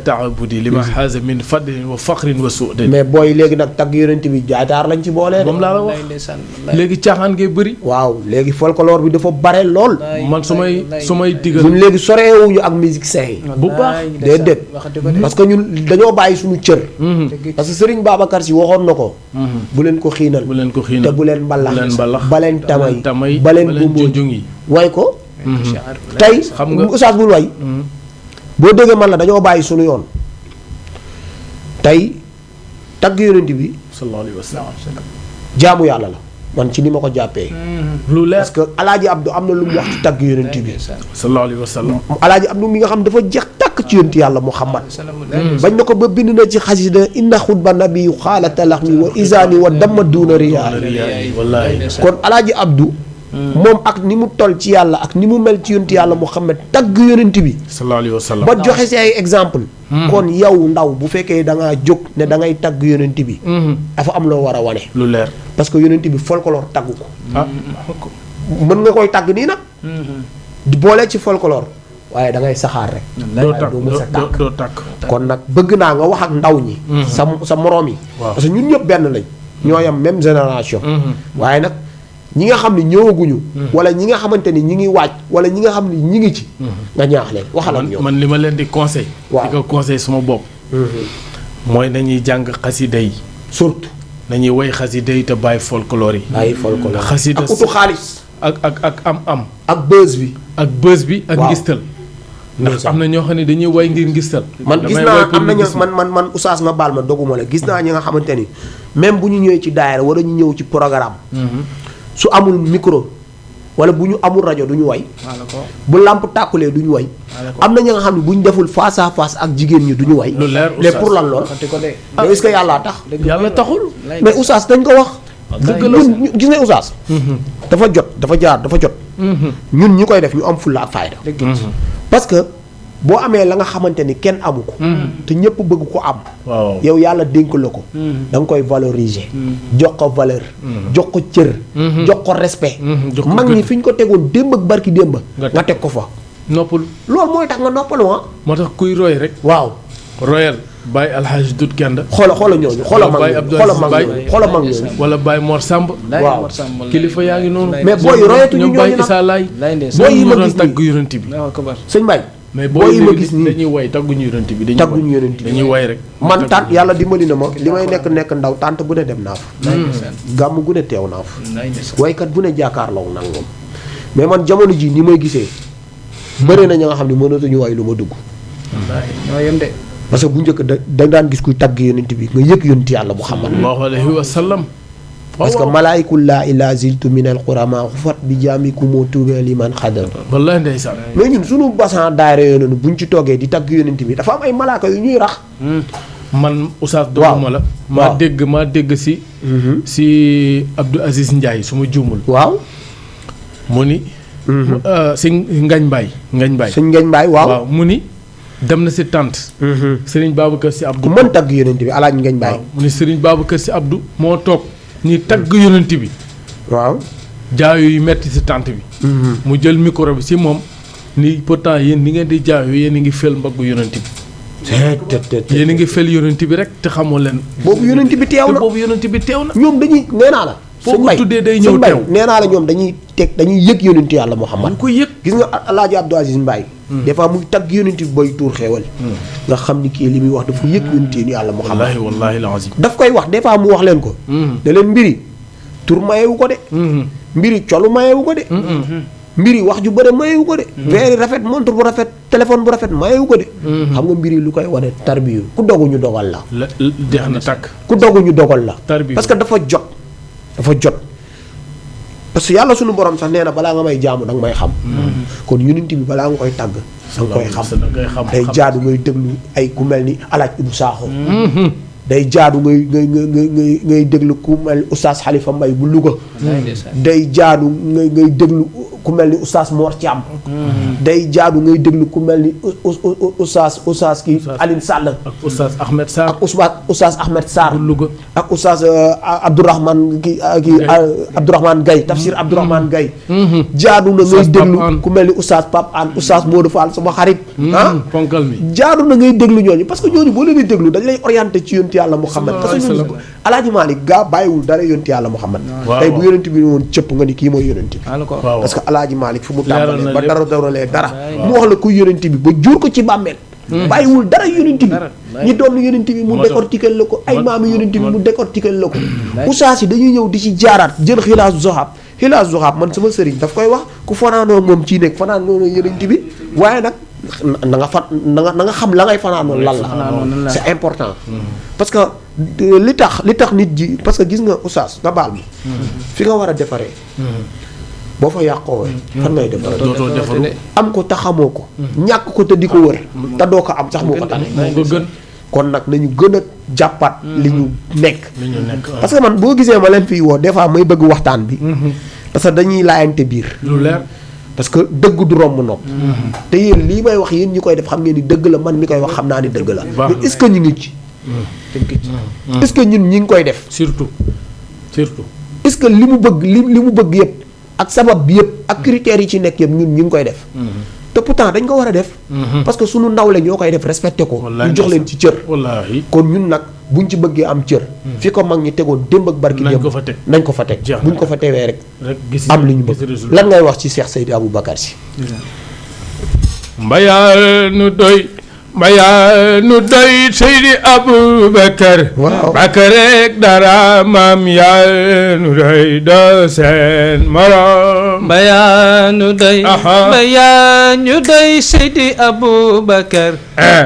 taabudi li ma xaasa min fadlin wa faqrin wa suudin. mais booy léegi nag tagg yonent bi jaataar lañ ci boolee. moom laa la wax léegi caaxaan ngay bëri. waaw léegi folklore bi dafa bare lool. man su may digal. ñun léegi soreewuñu ak musiciens yi. bu baax déedéet parce que ñun dañoo bàyyi suñu cër. parce que Serigne Babacar Sy waxoon na ko. bu leen ko xiinal. bu leen ko xiinal te bu leen mbalax. ba leen tamay ba leen junjung yi. way ko. tey xam nga oustaz bul way. boo déggee man la dañoo bàyyi suñu yoon. tey tagg yonent bi. sallallahu alayhi wa sallam. jaamu yàlla la man ci ni ma ko jàppee. lu leer parce que Alaaji Abdou am na lu mu wax ci tagg yonent bi. sallallahu alayhi wa sallam. Alaaji Abdou mi nga xam dafa jeex tàkk ci yonent yàlla Muhammad. bañ na ko ba bind na ci xasida inna xutba nabi xaala talax mi wa isaani wa damma duuna riyaa. kon Alaaji Abdou. moom ak ni mu toll ci yàlla ak ni mu mel ci yonent yàlla Muhammad tagg yonent bi. sallallahu alayhi wa sallam. ba joxe si ay exemple. kon yow ndaw bu fekkee da ngaa jóg ne da ngay tagg yonent bi. dafa am loo war a wane. lu leer parce que yonent bi folklore tagg ko. mën nga koy tagg nii nag. di boole ci folklore. waaye da ngay saxaar rek. doo tàkk kon nag bëgg naa nga wax ak ndaw ñi. sa moroom yi. parce que ñun ñëpp benn lañ. ñoo yam même génération. waaye nag. ñi nga xam ne ñëwaguñu. wala ñi nga xamante ni ñi ngi waaj wala ñi nga xam ne ñi ngi ci. nga ñaax leen waxal ak ñoom man li ma leen di conseil. waaw di ko conseil suma bopp. mooy nañuy jàng xasida yi. surtout nañuy woy xasida yi te bàyyi folklore yi. bàyyi folklore xasida ak utu xaalis. ak am. ak bës bi. ak bës bi ak ngistal. ndax am na ñoo xam ne dañuy woy ngir ngistal. man gis naa am nañu man oustaz nga baal ma doguma la gis naa ñi nga xamante ni même bu ñu ñëwee ci daayira wala ñu ñëw ci programme. su amul micro wala bu ñu amul rajo du ñu way. bu làmp tàkkulee du ñu way. am na ñi nga xam ne bu ñu deful face à face ak jigéen ñi du ñu way. lu leer mais pour lan lool. mais est-ce que yàllaa tax. yàlla taxul. mais oustaz dañ ko wax. dëgg la gis nga oustaz. dafa jot. ñun ñi koy def ñu am fulla ak fayda. parce que boo amee la nga xamante ni kenn amu ko. te ñëpp bëgg ko am. waaw yow yàlla dénk la ko. da nga koy valoriser. jox ko valeur. jox ko cër. jox ko respect. mag ñi fi ñu ko tegoon démb ak barki démb. nga teg ko fa. noppal loolu mooy tax nga noppalu ah. moo tax kuy roy rek. waaw. royal Baye Alhaji Dut Kenda. xoola ñooñu xoola mag ñooñu. wala Baye Mor Samb. waaw kilifa yaa ngi noonu. mais booy royatuñu ñooñu Baye Issa Laye. booy yi ma doon gis tagg yonent bi. sëñ Mbaye. mais booy yi ma gis nii dañuy way tagguñu yonent bi. tagguñu yonent bi dañuy way rek. man tànt yàlla dimbali na ma li may nekk ndaw tànt bu ne dem naa fa. gàmm gu ne teew naa fa. waykat bu ne jàkkaarloo nag moom. mais man jamono ji ni may gisee. bëri na ña nga xam ne mënatuñu way lu ma dugg. ñoo yem de. parce que bu njëkk da daan gis kuy tagg yonent bi nga yëg yonent yàlla Muhammad. sallallahu alayhi wa sallam. parce que malaayikul laa ilaa ziltu minal qurama xufat bi jaamiku moo tuubee li man xadar. wallahi ndeysaan. mais ñun sunu basan daayira yoo noonu buñ ci toogee di tagg yonent bi dafa am ay malaaka yu ñuy rax. man Oustaz dooguma la. maa dégg si. si Abdou Aziz Ndiaye su ma juumul. waaw. mu ni. si Ngañ Mbaye. sëñ Ngañ Mbaye waaw mu ni. dem na si tànt. Serigne Babacar si Abdou. ku mën tagg yonent bi alaaj Ngañ Mbaye. mu ni Serigne Babacar si Abdou moo toog. ñi tagg yonent bi. waaw. jaayo yu metti si tànt bi. mu jël micro bi si moom. ni pourtant yéen ni ngeen di jaayo yéen a ngi fel mbaggu yonent bi. yéen a ngi fel yonent bi rek te xamoo leen. boobu yonent bi teew na ñoom ñoom dañuy nee naa la foo ko tuddee day ñëw teew nee naa la ñoom dañuy yëg yonentu yàlla Muhammad ñu ko yëg gis nga Alaaji Abdou Aziz Mbaye des fois muy tagg yonent bi boy tuur xeewal nga xam ni kii li muy wax dafa yëg yonentu yàlla Muhammad wallaahi lazim daf koy wax des fois mu wax leen ko ne leen mbiri tur mayewu ko de mbiri colu mayewu ko de mbiri wax ju bëre mayewu ko de veeri rafet montre bu rafet téléphone bu rafet mayewu ko de xam nga mbiri lu koy wane tarbiyu ku dogu ñu dogal la deex na tàkk ku dogu ñu dogal la tarbiyu parce que dafa jot parce que yàlla sunu borom sax nee na balaa nga may jaamu danga may xam kon yonent bi balaa nga koy tàgg danga koy xam day jaadu ngay déglu ay ku mel ni alaaj Ibou Sakho day jaadu ngay déglu ku mel ni oustaz Khalifa Mbaye bu Louga day jaadu ngay déglu ku mel ni oustaz Mor Thiam day jaadu ngay déglu ku mel ni oustaz kii Aline Sall ak oustaz Ahmed Sarr ak oustaz Ahmed Sarr bu Louga ak oustaz Abdourahmane Abdourahmane Gaye tafsir Abdourahmane Gaye jaadu na ngay déglu ku mel ni oustaz Pape Anne oustaz Modou Fall sama xarit ponkal mi jaadu na ngay déglu ñooñu parce que ñooñu boo leen di déglu dañ lay orienté ci yonent yàlla Muhammad parce que ñun Alaaji Maalik gaa bàyyiwul dara yonent yàlla Muhammad tey bu yonent bi woon cëpp nga ni kii mooy yonent bi parce que Alaaji Maalik fu mu tàmbalee ba daralee dara mu wax la ku yonent bi ba jur ko ci bàmmeel bàyyiwul dara yonent bi ñi doon yonent bi mu décortiquer la ko ay maami yonent bi mu décortiquer la ko usaas yi dañuy ñëw di ci jaaraat jël xilaasu zoxaab man sama sëriñ daf koy wax ku fanaanoo moom ci nekk fanaanoo yonent bi waaye nag na nga xam la ngay fanaanoo lan la c'est important parce que li tax nit ji parce que gis nga usaas nga baal ma fi nga war a defaree boo fa yàqoo fan ngay defaree dootoo defaru am ko te xamoo ko ñàkk ko te di ko wër te doo ko am sax moo ko tane kon nag nañu gën a jàppaat li ñu nekk parce que man boo gisee ma leen fii woo des fois may bëgg waxtaan bi parce que dañuy laayante biir lu leer parce que dëgg du romb nopp te yéen lii may wax yéen ñi koy def xam ngeen ni dëgg la man mi koy wax xam naa ni dëgg la mais est-ce que ñu ngi ci est-ce que ñun ñi ngi koy def surtout est-ce que li mu bëgg yëpp ak sabab bi yëpp ak critères yi ci nekk yëpp ñun ñu ngi koy def te pourtant dañ ko war a def parce que sunu nawle ñoo koy def respecté ko ñu jox leen ci cër kon ñun nag buñ ci bëggee am cër fi ko mag ñi tegoon démb ak barki démb nañ ko fa teg buñ ko fa teewee rek am li ñu bëgg lan ngay wax ci Cheikh Seydi Aboubacar Sy mbayaanu doy Seydi Aboubacar Bakar rek dara maam yaa nu doy doo seen morom mbayaanu doy Seydi Aboubacar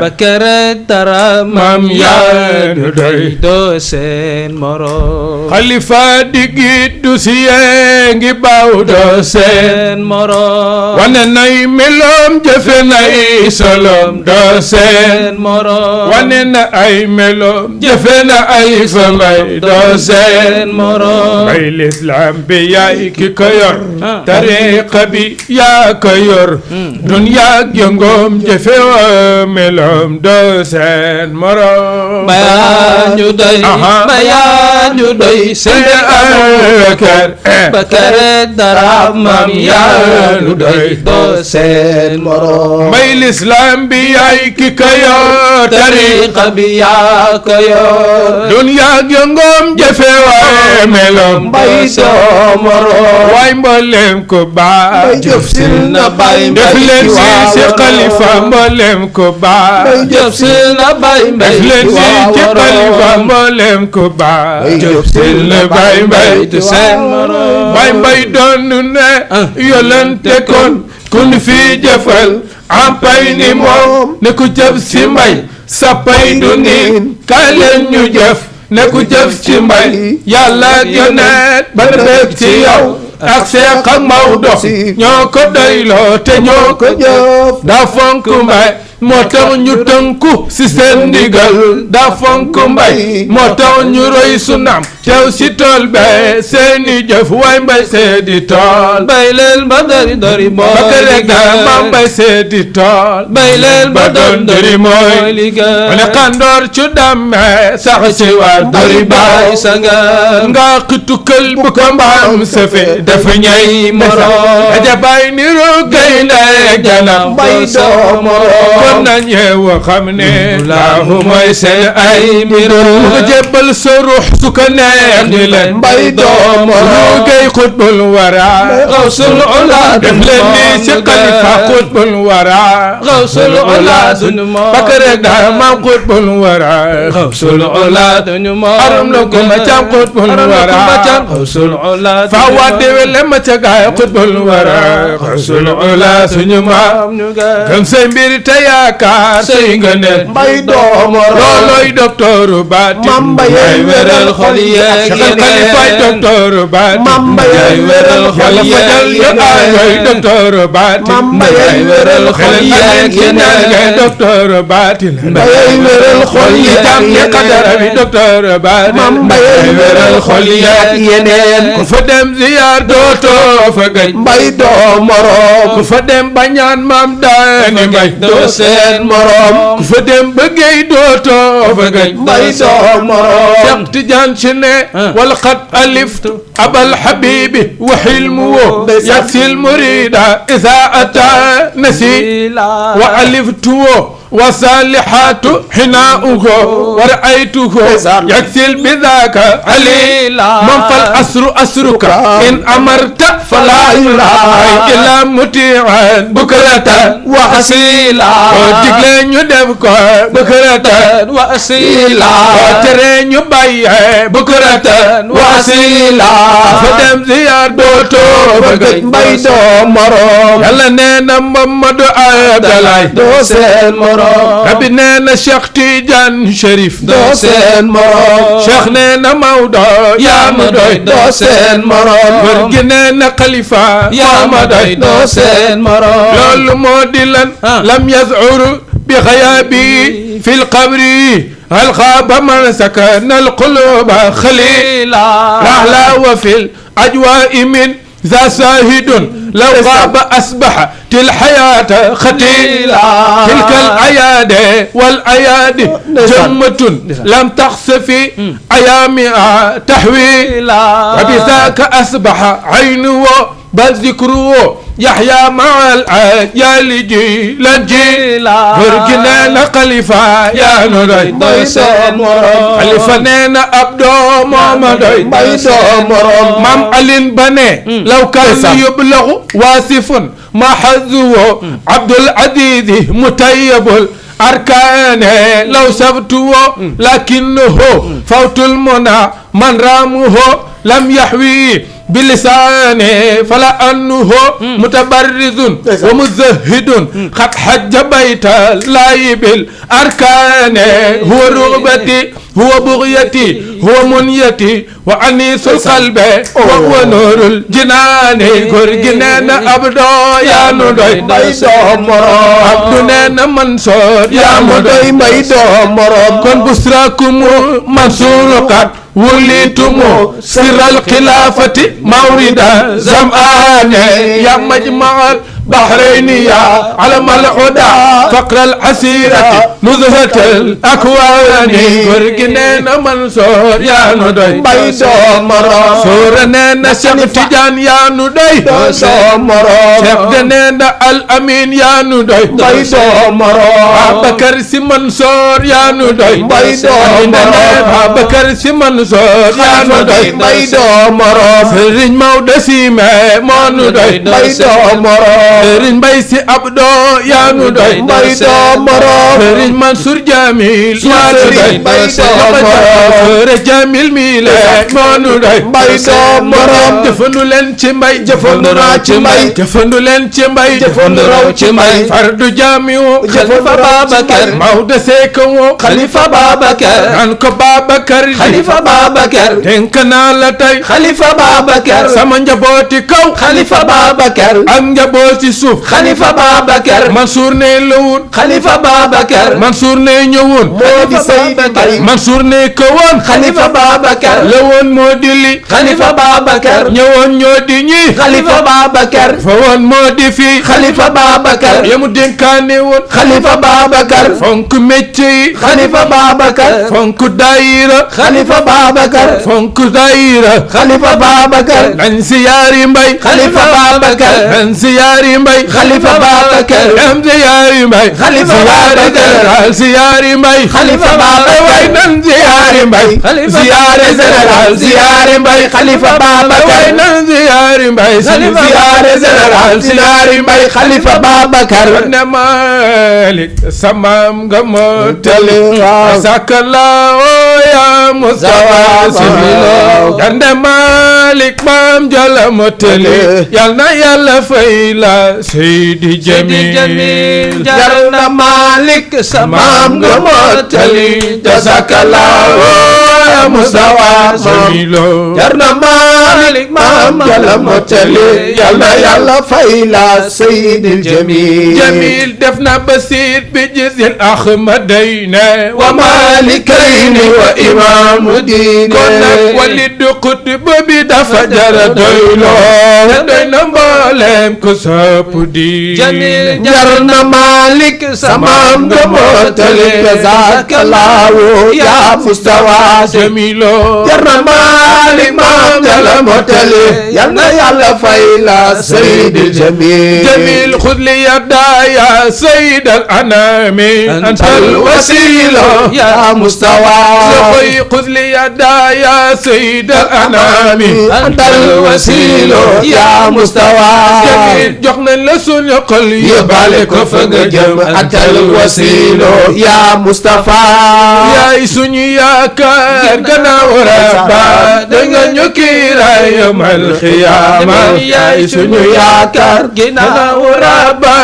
Bakar rek dara maam yaa nu doy doo seen morom xalifa digit du si yee ngi baaw doo seen morom wane nay meloom jëfe nay solom doo seen morom wane na ay meloom jëfe na ay famay doo seen morom bay lislaam bi yaay ki ko yor tariqa bi yaa ko yor dunyaak yëngoom jëfe wa meloom doo seen morom bayaanu doy Seydi Aboubacar Bakar dara maam yaa nu doy doo seen morom bay lislaam bi yaay ki ko yor tariqa bi yaa ko yor dunyaak yëngoom jëfe wa meloom bay doo morom waay mboolem ko baa jëf sil na bay def leen si xalifa mboolem ko baa jëf sil na bay def leen si ci xalifa mboolem ko baa jëf sil na bay mbay du seen morom bay mbay doon ne yolante kon kun fi jëfal ampay ni moom ne ku jëf si mbay sa pay du niin kaay leen ñu jëf ne ku jëf ci mbay yàlla ak yonent ba def ci yow ak Seex ak Maodo ñoo ko doyloo te ñoo ko jëf daa fonk mbay moo tax ñu tënku si seen ndigal daa fonk mbay moo tax ñu roy sunnaam teew si tool be seeni jëf waay mbay seedi tool bay leen ba dori mooy liggéey ma mbay seedi tool bay leen ba dori mooy liggéey ma ne xandoor cu damme sax ci waa dori baay sanga nga xitukal bu ko mbaam safe dafa ñay morom aja bay niru gaynde janam bay doo morom gëm nañ yeewa xam ne laahu mooy seen ay mbiro nga jébbal sa ruux su ko neex ni leen mbay doomu lu gay xutbul wara xawsul ula def leen ni si xalifa xutbul wara xawsul ula duñu moo bakare daa maam xutbul wara xawsul ula duñu moo aram la ko ma cam xutbul wara xawsul ula fa wadde wele ma ca gaay xutbul wara xawsul ula suñu maam gëm say mbir te yaakaar say ngëneel mbay doomu looloy docteur baati mamba yey wéral xol yeeg xalifay docteur baati mamba yey wéral xol yeeg yéenay docteur baati mamba yey wéral xol yeeg yéenay docteur baati mamba yey wéral xol yeeg tam ye qadara bi docteur baati mamba yey wéral xol yeeg yeneen ku fa dem ziyaar dootoo fa gëj mbay doo morom ku fa dem bañaan maam daani mbay doo seen morom ku fa dem bëggey dootoo fa gëj mbay doo morom Cheikh Tidiane si ne wal qad aliftu abal habibi wa hilmu yaksil murida iza ata nasi wa aliftu وصالحات حناؤه ورأيته يكسل بذاك علي من فالأسر أسرك إن أمرت فلا يراعي إلا مطيعا بكرة وأصيلا وتقلين يدفك بكرة وأصيلا وترين يبايع بكرة وأصيلا فدم زيار دوتو بقيت بيدو مرو يلا نينا محمد عبد الله دوسين مرو rabbi nee na Cheikh Tidiane Chérif doo seen morom Cheikh nee na Maodo yaa ma doy doo seen morom góor gi nee na Khalifa yaa ma doy doo seen morom loolu moo di lan lam yaz'uru bi xayaabi fil qabri hal xaaba man sakana al quluba xalila lahla wa fil ajwaa'i min ذا ساهد لو غاب أصبح الحياة خطيلا تلك الأياد والأياد جمة لم تخسف أيامها تحويلا وبذاك أصبح عينه بل ذكره يحيى مع الأجيال جيلا جيلا برجنانا خليفة يا نوري دويسون خليفة أبدو ماما دوي دويسون مام علين بني لو كان يبلغ واصف ما حظه عبد العزيز متيب الأركان لو سبته لكنه فوت المنى من رامه لم يحوي بلسانه فلا أنه متبرز ومزهد قد حج بيت الله بالأركان هو رغبتي هو بغيتي هو منيتي وأنيس القلب وهو نور الجنان كرجنان أبدو يا نودي عبدنا منصور يا مدوي ميدو مرام كن بسراكم منصور قد وليتم سر الخلافة مورد زمان يا مجمع البحرين يا علم الهدى فقر العسيرة نزهة الأكوان كرجنان منصور يا ندي بيدو مرام سورنا شيخ تيجان يا ندي شيخ جنان الأمين يا ندي بيدو مرام بكر سي منصور يا ندي بيدو مرام بكر سي منصور يا ندي بيدو مرام سرين مودسي ما ندي بيدو مرام sëriñ Mbay Si Abdo yaa nu doy mbay doo morom sëriñ Mansour Jamil yaa nu doy mbay doo morom sëriñ Jamil mi le moo nu doy mbay doo morom jëfandu leen ci mbay jëfandu naa ci mbay jëfandu leen ci mbay jëfandu raw ci mbay fardu jamiu Xalifa Babacar Maodo Seck woo Xalifa Babacar naan ko Babacar Xalifa Babacar dénk naa la tey Xalifa Babacar sama njabooti kaw Xalifa Babacar ak njabooti suuf Xalifa Babacar Mansour ne lawun Xalifa Babacar Mansour ne ñëwoon moo di Seydi Mbay Mansour ne kawoon Xalifa Babacar lawoon moo di li Xalifa Babacar ñëwoon ñoo di ñi Xalifa Babacar fa woon moo di fii Xalifa Babacar yamu dénkaane woon Xalifa Babacar fonk métier yi Xalifa Babacar fonk daayira Xalifa Babacar fonk daayira Xalifa Babacar dañ siyaari mbay Xalifa Babacar dañ siyaari siyaari mbay xalifa Babacar dem siyaari mbay xalifa général siyaari mbay xalifa Babacar way nan siyaari mbay siyaare général siyaari mbay xalifa Babacar way nan siyaari mbay siyaare général siyaari mbay xalifa Babacar ne Malik samam nga motali sakala ya Mustafa similo dande Malik mam jala motali yal na yàlla fay la Seydi Jamil jar na Malik samam nga motali jasakala ya Mustafa similo jar na Malik mam jala motali yal na yàlla fay la Seydi Jamil def na basit bi jizil Ahmadayni wa Malikayni wa imaamu diine kon nag walidu qutb bi dafa jara doyloo te doy na mboolem ko sopp di Jamil jar na Malik samaam nga mootali jazakallahu ya Mustafa Jamilo jar na Malik maam jala mootali yal na yàlla fay la Seydi Jamil xud li yadda ya Sayyid al anami antal wasila ya Mustafa xud li yadda ya Sayyid al anami antal wasila ya Mustafa Jamil jox nañ la suñu xol yóbbaale ko fa nga jëm antal wasila ya Mustafa yaay suñu yaakaar gannaaw Rabba da nga ñu kiiraay yawmal xiyaama yaay suñu yaakaar gannaaw Rabba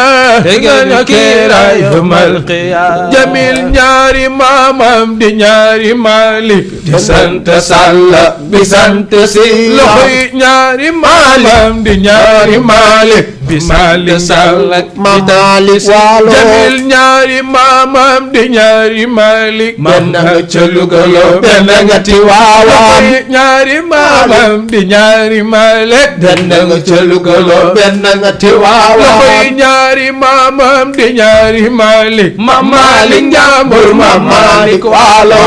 da nga ñu kiiraay yawmal qiyaama Jamil ñaari maamam di ñaari Malik di sant Salla bi sant si loxoy ñaari maamam di ñaari Malik bi Malik Salla Malik Waalo Jamil ñaari maamam di ñaari Malik benn nga ca Lugalo benn nga Tiwaawan ñaari maamam di ñaari Malik benn nga ca Lugalo benn nga Tiwaawan loxoy ñaari maamam di ñaari Malik Mam Malik Njambur Mam Malik Waalo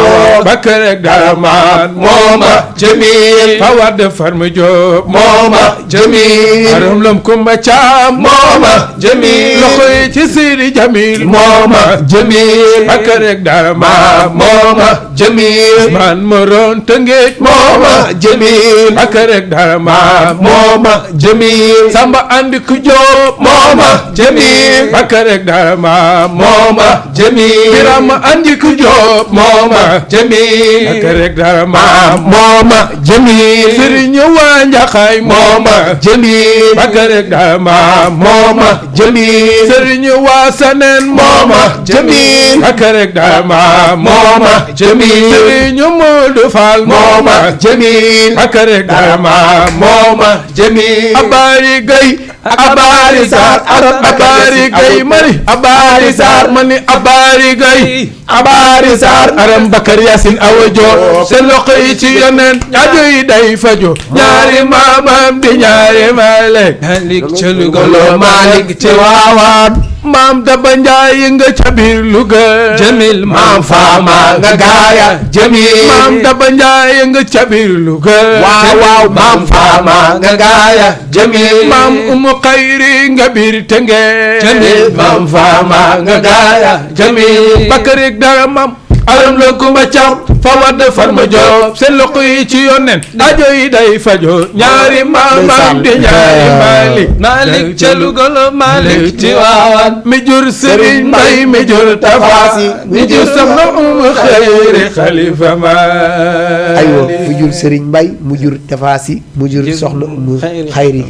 Bakar ak Daraman mooma Jamil Fawad Farma Diop mooma Jamil Aram Lam Kumba Caam mooma Jamil loxoy ci Sidi Jamil mooma Jamil Bakar ak Daraman mooma Jamil Man Moron Tëngéej mooma Jamil Bakar ak Daraman mooma Jamil Samba Andi Ku Diop mooma Jamil Bakar ak Daraman mooma Jamil Birama Andi Ku Diop mooma Jamil Bakar ak Daraman mooma Jamil Serigne Wa Njaxaay mooma Jamil Bakar ak Daraman mooma Jamil Serigne Wa Sanen mooma Jamil Bakar ak Daraman mooma Jamil Serigne Modou Fall mooma Jamil Bakar ak Daraman mooma Jamil Abari Gay Abari Sarr Abari Gay mani Abari Sarr mani Abari Gay Abari Sarr Aram Bakar Yasin Awa Diop seen loxo yi ci Yonent aajo yi day fajo ñaari maamam di ñaari Malik Malik ca Lugalo Malik ci Waawan maam Daba Njaay nga ca biir Louga Jamil maam Faama nga gaaya Jamil maam Daba Njaay nga ca biir Louga waaw maam Faama nga gaaya Jamil maam Umu Xayri nga biir Tëngéej Jamil maam Faama nga gaaya Jamil Bakar ak Daraman Aram Lam Kumba Caam Fawad Farma Diop seen loxo yi ci Yonent aajo yi day fajo ñaari maamam di ñaari Malik Malik ca Lugalo Malik ci Waawan mi jur Serigne Mbay mi jur Tafaasi mi jur Soxna Umu Xayri Xalifa ma aywa mu jur Serigne Mbay mu jur Tafaasi mu jur Soxna Umu Xayri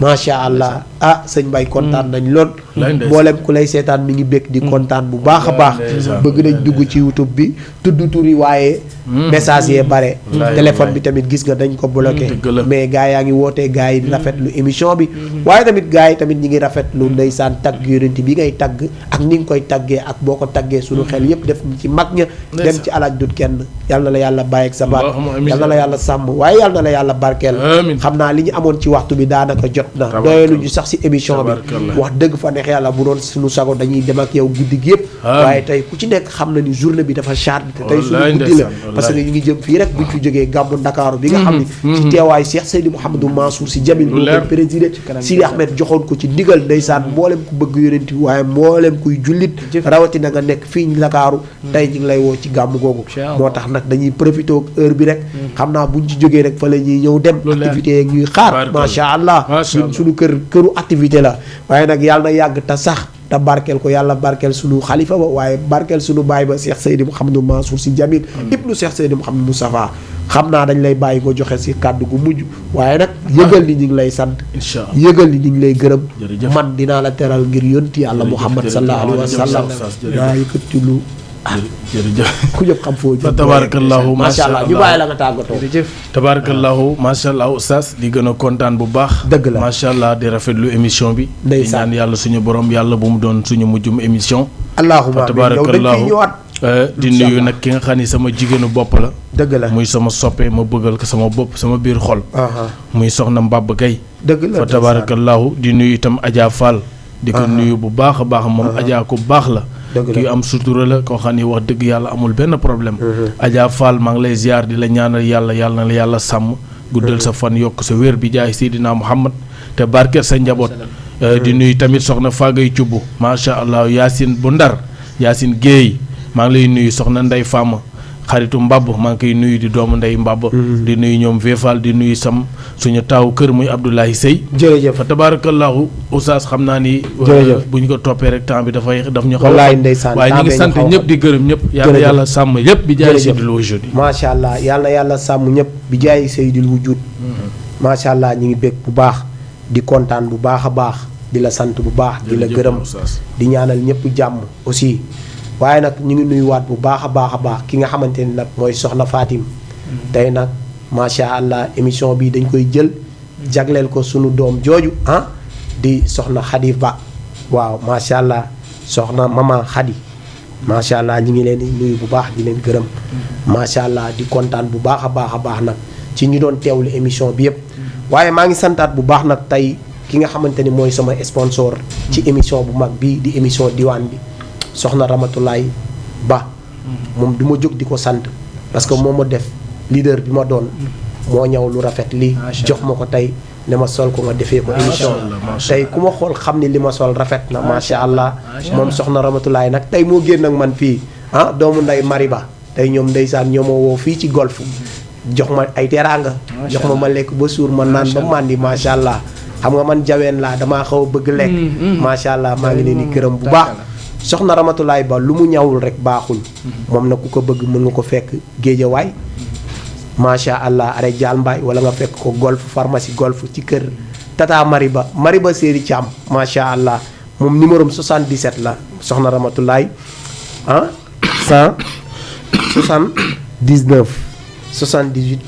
macha allah ah sëñ Mbaye kontaan nañ lool mboolem ku lay seetaan mi ngi bëgg di kontaan bu baax a baax bëgg nañ dugg ci YouTube bi tudd turi waaye message yee bare téléphone bi tamit gis nga dañ ko bloqué mais gars yaa ngi wootee gars yi di rafetlu émission bi waaye tamit gars yi tamit ñi ngi rafetlu ndeysaan tagg yonent bi ngay tagg ak ni nga koy taggee ak boo ko taggee suñu xel yépp def ci mag ña dem ci alaaj dut kenn yal na la yàlla bàyyi ak sa baat yal na la yàlla sàmm waaye yal na la yàlla barkeel xam naa li ñu amoon ci waxtu bi daanaka jot na doyaluñu sax si émission bi wax dëgg fa neex neex yàlla bu doon suñu sago dañuy dem ak yow guddi gi yëpp waaye tey ku ci nekk xam na ni journée bi dafa chargé te tey suñu guddi la parce que ñu ngi jëm fii rek buñ fi jógee gàmmu Ndakaaru bi nga xam ne ci teewaayu Cheikh Seydi Mouhamadou Mansour Sy Djamil moo koy présidé Sidi Ahmed joxoon ko ci ndigal ndeysaan mboolem ku bëgg yonent bi waaye mboolem kuy jullit rawatina nga nekk fii Ndakaaru tey ñu ngi lay woo ci gàmmu googu moo tax nag dañuy profité ak heure bi rek xam naa buñ ci jógee rek fa la ñuy ñëw dem activité yeeg ñuy xaar macha allah ñun suñu këru activité la waaye nag yàlla na yàgg te sax te barkeel ko yàlla barkeel suñu xalifa ba waaye barkeel suñu baay ba Cheikh Seydi Mouhamadou Mansour Sy Djamil ibnu Cheikh Seydi Mouhamadou Moustapha xam naa dañ lay bàyyi ko joxe si kàddu gu mujj waaye nag yëgal ni ñu ngi lay sant yëgal ni ñu ngi lay gërëm man dinaa la teral ngir yonti yàlla Muhammad sallallahu alayhi wa sallam naa yëkkati lu jërëjëf ku ñëpp xam foo fa tabarakallahu macha allah ñu bàyyi la nga tàggatoo tabarakallahu macha allah oustaz di gën a kontaan bu baax dëgg la macha allah di rafetlu émission bi di ñaan yàlla suñu borom yàlla bu mu doon suñu mujjum émission allahumma fa tabarakallahu di nuyu nag ki nga xam ni sama jigéenu bopp la dëgg la muy sama soppe ma bëggal ko sama bopp sama biir xol muy soxna Mbab Gay dëgg la fa tabarakallahu di nuyu itam Adja Fall di ko nuyu bu baax a baax moom Adja ku baax la kii am sutura la koo xam ni wax dëgg yàlla amul benn problème Adja Fall maa ngi lay ziar di la ñaanal yàlla na la yàlla sàmm guddal sa fan yokk sa wér bi jaay Seydina Muhammad te barkeel sa njaboot di nuyu tamit soxna Fagay Cubb macha allah Yacine bu Ndar Yacine Guèye maa ngi lay nuyu soxna Ndey Fama xaritu Mbab maa ngi koy nuyu di doomu Ndey Mbab di nuyu ñoom Véfal di nuyu sam suñu taaw kër muy Abdoulaye Sey jërëjëf fa tabarakallahu oustaz xam naa ni bu ñu ko toppee rek temps bi daf ñu xaw wallaay ndeysaan waaye ñu ngi sant ñëpp di gërëm ñëpp yàlla yàlla sàmm yëpp bi jaay Seydil Wujud macha allah yàlla yàlla sàmm ñëpp bi jaay Seydil Wujud macha allah ñu ngi bég bu baax di kontaan bu baax a baax di la sant bu baax di la gërëm di ñaanal ñëpp jàmm aussi waaye nag ñu ngi nuyuwaat bu baax a baax ki nga xamante ni nag mooy soxna Fatim tey nag macha allah émission bi dañ koy jël jagleel ko sunu doom jooju di soxna Khady Ba waaw macha allah soxna mama Khady macha allah ñu ngi leen di nuyu bu baax di leen gërëm macha allah di kontaan bu baax a baax nag ci ñu doon teewlu émission bi yëpp waaye maa ngi santaat bu baax nag tey ki nga xamante ni mooy sama sponsor ci émission bu mag bii di émission diwaan bi soxna Ramatulaay Ba moom du ma jóg di ko sant parce que moo ma def leader bi ma doon moo ñëw lu rafet lii jox ma ko tey ne ma sol ko nga defee ko émission tey ku ma xool xam ni li ma sol rafet na macha allah moom soxna Ramatulaay nag tey moo génn ak man fii doomu nday Mariba tey ñoom ndeysaan ñoo ma woo fii ci golf jox ma ay teraanga jox ma lekk ba suur ma naan ba màndi macha allah xam nga man jaween laa damaa xaw a bëgg lekk macha allah maa ngi leen di gërëm bu baax soxna Ramatulaay Ba lu mu ñawul rek baaxul moom nag ku ko bëgg mën nga ko fekk Géejawaay macha allah are Jaal Mbaay wala nga fekk ko golf pharmacie golf ci kër Tata Mariba Séeri Thiam macha allah moom numéro 77 la soxna Ramatulaay 179 78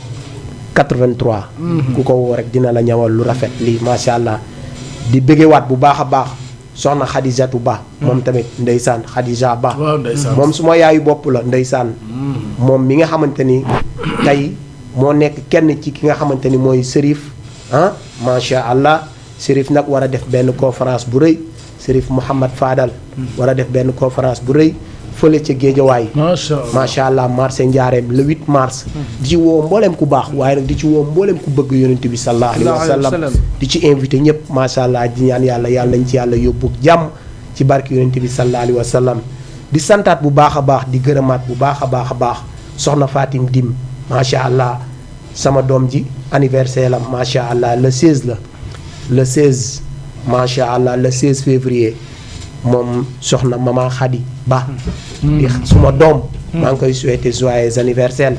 83 ku ko woo rek dina la ñawal lu rafet lii macha allah di bëggewaat bu baax a baax soxna Xadijatu Ba moom tamit ndeysaan Xadija Ba moom suma yaayu bopp la ndeysaan moom mi nga xamante ni tey moo nekk kenn ci ki nga xamante ni mooy Serif macha allah Serif nag war a def benn conférence bu rëy Serif Mouhamad Fadal war a def benn conférence bu rëy fële ca Géejawaay macha allah marché Njaareem le 8 mars di ci woo mbooleem ku baax waaye nag di ci woo mbooleem ku bëgg yonent bi sallallahu alayhi wa sallam di ci invité ñëpp macha allah di ñaan yàlla nañ ci yàlla yóbbu jàmm ci barke yonent bi sallallahu alayhi wa sallam di santaat bu baax a baax di gërëmaat bu baax a baax soxna Fatim Dim macha allah sama doom ji anniversaire la macha allah le 16 la le 16 macha allah le 16 février moom soxna mama Khady Ba di suma doom maa ngi koy souhaiter joyeux anniversaire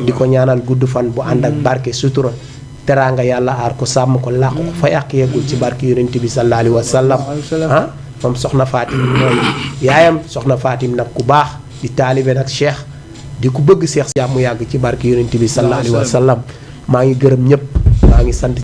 di ko ñaanal gudd fan bu ànd ak barke sutura teraanga yàlla aar ko sàmm ko làq ko fa yàq yeggul ci barke yonent bi sallallahu alayhi wa sallam moom soxna Fatim mooy yaayam soxna Fatim nag ku baax di taalibe nag cheikh di ku bëgg cheikh jàmm yàgg ci barke yonent bi sallallahu alayhi wa sallam maa ngi gërëm ñëpp maa ngi sant